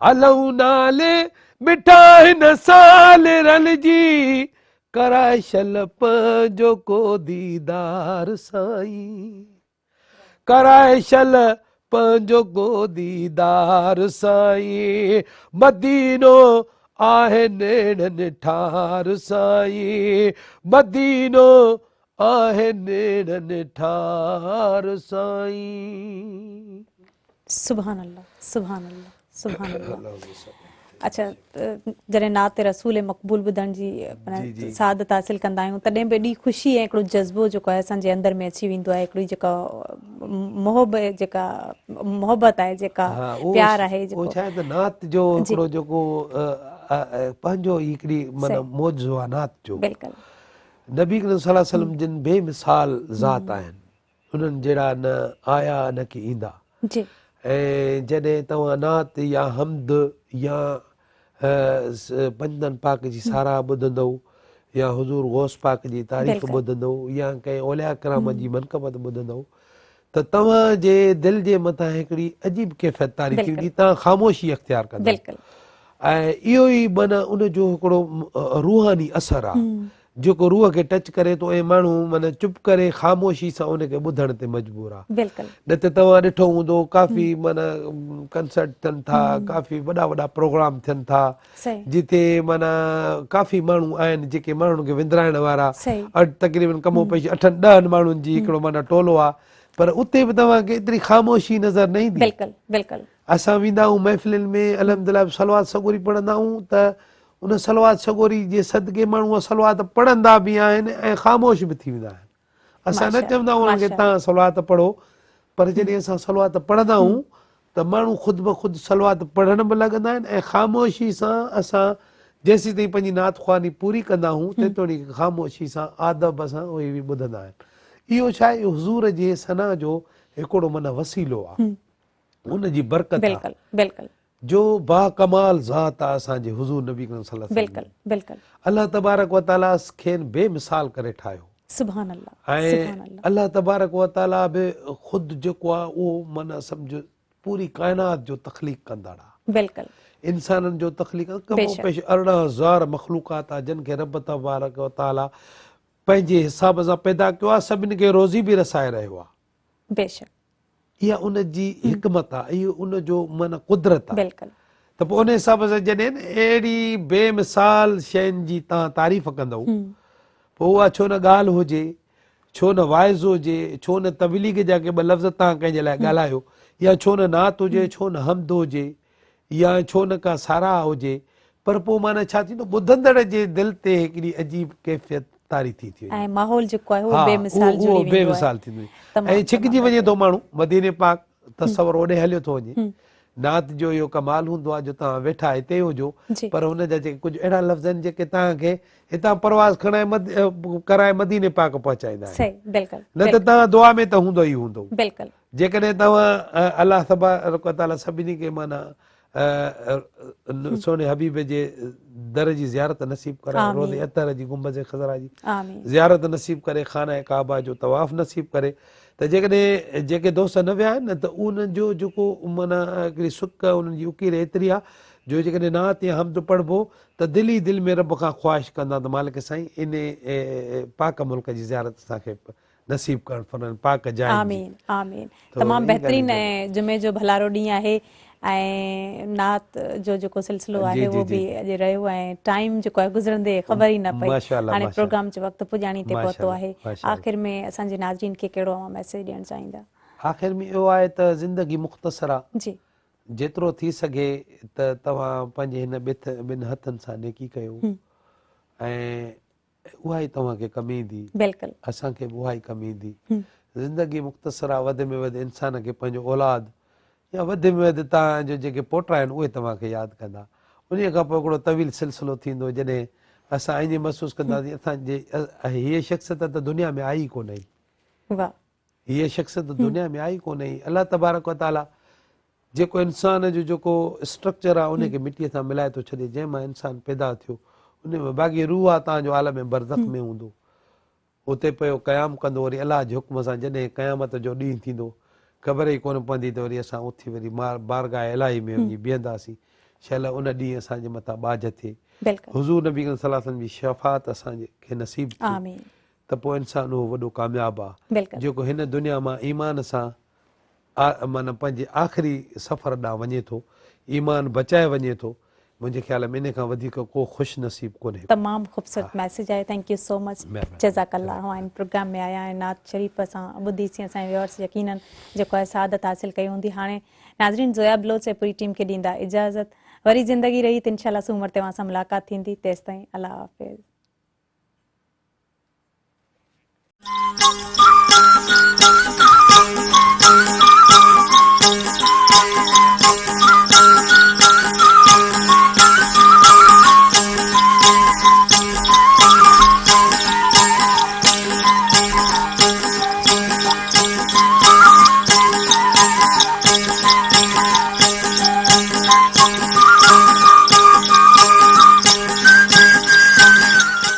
هلون نالي مٺا هن سال رلجي ڪرائي شل پنهنجو ڪو ديدار سائين ڪرائي شل پنهنجو ڪو ديدار سائين مدينو آهي نيڻن ٺار سائين مدينو آهي نيڻن ٺار سائين. سبحان الله سبحان الله سبحان الله. اڇا جڏهن نعت رسول مقبول ٻڌڻ جي سعادت حاصل ڪندا آهيون تڏهن به ايڏي خوشي ۽ هڪڙو جذبو جيڪو آهي اسان جي اندر ۾ اچي ويندو آهي هڪڙي جيڪا محب جيڪا محبت آهي جيڪا پيار آهي جيڪو ڇا آهي ته نعت جو هڪڙو جيڪو پنهنجو ئي هڪڙي معنيٰ معجزو آهي نعت جو بلڪل نبي ڪريم صلي الله عليه وسلم جن بي مثال ذات آهن انهن جهڙا نه آيا نه ڪي ايندا. جي. ۽ جڏهن توهان نعت يا حمد يا پنجتن پاڪ جي ساراهه ٻڌندؤ يا حضور غوث پاڪ جي تعريف ٻڌندؤ يا ڪنهن اولياء ڪرام جي منقبت ٻڌندؤ ته توهان جي دل جي مٿان هڪڙي عجيب ڪيفيت طاري ٿي ويندي توهان خاموشي اختيار ڪندؤ ۽ اهو ئي معنيٰ ان جو هڪڙو روحاني اثر آهي جيڪو روح کي ٽچ ڪري ٿو ۽ ماڻهو معنيٰ چپ ڪري خاموشي سان ان کي ٻڌڻ تي مجبور آ. بلڪل. نه ته توهان ڏٺو هوندو ڪافي معنيٰ ڪنسرٽ ٿين ٿا ڪافي وڏا وڏا پروگرام ٿين ٿا جتي معنيٰ ڪافي ماڻهو آهن جيڪي ماڻهن کي وندرائڻ وارا تقريبن ڪم و پيش اٺن ڏهن ماڻهن جي هڪڙو معنيٰ ٽولو آ پر اتي به توهان کي ايتري خاموشي نظر نه ايندي. بلڪل بلڪل. اسان ويندا آهيون محفلن ۾ الحمدلله صلوات سڳوري پڙهندا آهيون ته ان صلوات سڳوري جي صدقي ماڻهو اها صلوات پڙهندا به آهن ۽ خاموش به ٿي ويندا آهن. اسان نه چوندا آهيون انهن کي توهان صلوات پڙهو پر جڏهن اسان صلوات پڙهندا آهيون ته ماڻهو خود بخود صلوات پڙهڻ به لڳندا آهن ۽ خاموشي سان اسان جيسيتائين پنهنجي نعت خواني پوري ڪندا آهيون تيتوڻيڪ خاموشي سان ادب سان اهي به ٻڌندا آهن. اهو ڇا آهي؟ اهو حضور جي ثنا جو هڪڙو معنيٰ وسيلو آهي. ان جي برڪت آهي. بلڪل بلڪل. جو باڪمال ذات آ اسان جي حضور نبي ڪريم صلي الله عليه وسلم بلڪل بلڪل. الله تبارڪ و تعالي کين بي مثال ڪري ٺاهيو. سبحان الله ۽ سبحان الله. الله تبارڪ و تعالي به خود جيڪو آ اهو معنيٰ سمجهه پوري ڪائنات جو تخليق ڪندڙ آ. بلڪل. انسانن جو تخليق ڪم و پيش 18 هزار مخلوقات آ جن کي رب تبارڪ و تعالي پنهنجي حساب سان پيدا ڪيو آ سڀني کي روزي به رسائي رهيو آ. بيشڪ. اها ان جي حڪمت آ، اهو ان جو معنيٰ قدرت آ. بلڪل. ته پوء ان حساب سان جڏهن اهڙي بي مثال شين جي توهان تعريف ڪندؤ، پوء اها ڇو نه ڳالهه هجي، ڇو نه واعظ هجي، ڇو نه تبليغ جا ڪي ٻه لفظ توهان ڪنهن جي لاء ڳالهايو، يا ڇو نه نعت هجي، ڇو نه حمد هجي، يا ڇو نه ڪا ساراهه هجي، پر پوء معنيٰ ڇا ٿيندو، ٻڌندڙ جي دل تي هڪڙي عجيب ڪيفيت طاري ٿي ٿي وڃي. ۽ ماحول جيڪو آهي اهو بي مثال جڙي ويندو آهي. بي مثال ٿيندو وڃي ۽ ڇڪجي وڃي ٿو ماڻهو مديني پاڪ تصور اوڏي هليو ٿو وڃي. نعت جو اهو ڪمال هوندو آهي جو توهان ويٺا هتي ئي هجو پر هن جا جيڪي ڪجهه اهڙا لفظ آهن جيڪي توهان کي هتان پرواز کڻائي ڪرائي مديني پاڪ پهچائيندا آهن. نه ته توهان دعا ۾ ته هوندو ئي هوندو. جيڪڏهن توهان الله تبارڪ وتعاليٰ سڀني کي معنيٰ سهڻي حبيب جي در جي زيارت نصيب ڪرائي روضي اطهر جي گنبذ خضرا جي زيارت نصيب ڪري خانه ڪعبه جو طواف نصيب ڪري ته جيڪڏهن جيڪي دوست نه ويا آهن نه ته انهن جو جيڪو معنيٰ هڪڙي سڪ انهن جي اڪير ايتري آهي جو جيڪڏهن نعت يا حمد پڙهبو ته دل ئي دل ۾ رب کان خواهش ڪندا ته مالڪ سائين ان پاڪ ملڪ جي زيارت اسان کي نصيب ڪرڻ فرمائن پاڪ جاين جي. آمين آمين تمام بهترين ۽ جمعي جو ڀلارو ڏينهن آهي ۽ نعت جو جيڪو سلسلو آهي اهو به اڄ رهيو ۽ ٽائيم جيڪو آهي گذرندي خبر ئي نه پئي هاڻي پروگرام جو وقت پڄاڻي تي پهتو آهي آخر ۾ اسان جي ناظرين کي ڪهڙو اوهان ميسيج ڏيڻ چاهيندا؟ آخر ۾ اهو آهي ته زندگي مختصر آ جي جيترو ٿي سگهي ته توهان پنهنجي هن ٻن هٿن سان نيڪي ڪيو ۽ اها ئي توهان کي ڪم ايندي. بلڪل. اسان کي به اها ئي ڪم ايندي. زندگي مختصر آ وڌ ۾ وڌ انسان کي پنهنجو اولاد يا وڌ ۾ وڌ توهان جو جيڪي پوٽا آهن اهي توهان کي ياد ڪندا. انهيء کان پوء هڪڙو طويل سلسلو ٿيندو جڏهن اسان ائين محسوس ڪنداسين اسان جي هيء شخصيت ته دنيا ۾ آئي ئي ڪونه هئي. واھ. هيء شخصيت دنيا ۾ آئي ڪونه هئي. الله تبارڪ و تعاليٰ جيڪو انسان جو جيڪو اسٽرڪچر آهي ان کي مٽيء سان ملائي ٿو ڇڏي جنهن مان انسان پيدا ٿيو ان ۾ باقي روح آ توهان جو عالم برزخ ۾ هوندو اتي پيو قيام ڪندو وري الله جي حڪم سان جڏهن قيامت جو ڏينهن ٿيندو خبر ئي ڪونه پوندي ته وري اسان اٿي وري بارگاهه الاهي ۾ وڃي بيهنداسين شل ان ڏينهن اسان جي مٿان ٻاجهه ٿئي حضور نبي ڪريم صلي الله عليه وسلم جي شفاعت اسان کي نصيب ٿئي ته پوء انسان اهو وڏو ڪامياب آ جيڪو هن دنيا مان ايمان سان معنيٰ پنهنجي آخري سفر ڏانهن وڃي ٿو، ايمان بچائي وڃي ٿو، منهنجي خيال ۾ انهي کان وڌيڪ ڪو خوش نصيب ڪونهي ڪو. تمام خوبصورت ميسيج آهي thank you سو مچ جزاڪ الله اوهان هن پروگرام ۾ آيا ۽ نعت شريف اسان ٻڌي سين اسان جي ويورس يقينن جيڪو آهي سعادت حاصل ڪئي هوندي هاڻي ناظرين زويا بلوچ ۽ پوري ٽيم کي ڏيندا اجازت. وري زندگي رهي ته انشاء الله سومر تي اوهان سان ملاقات ٿيندي تيستائين الله حافظ.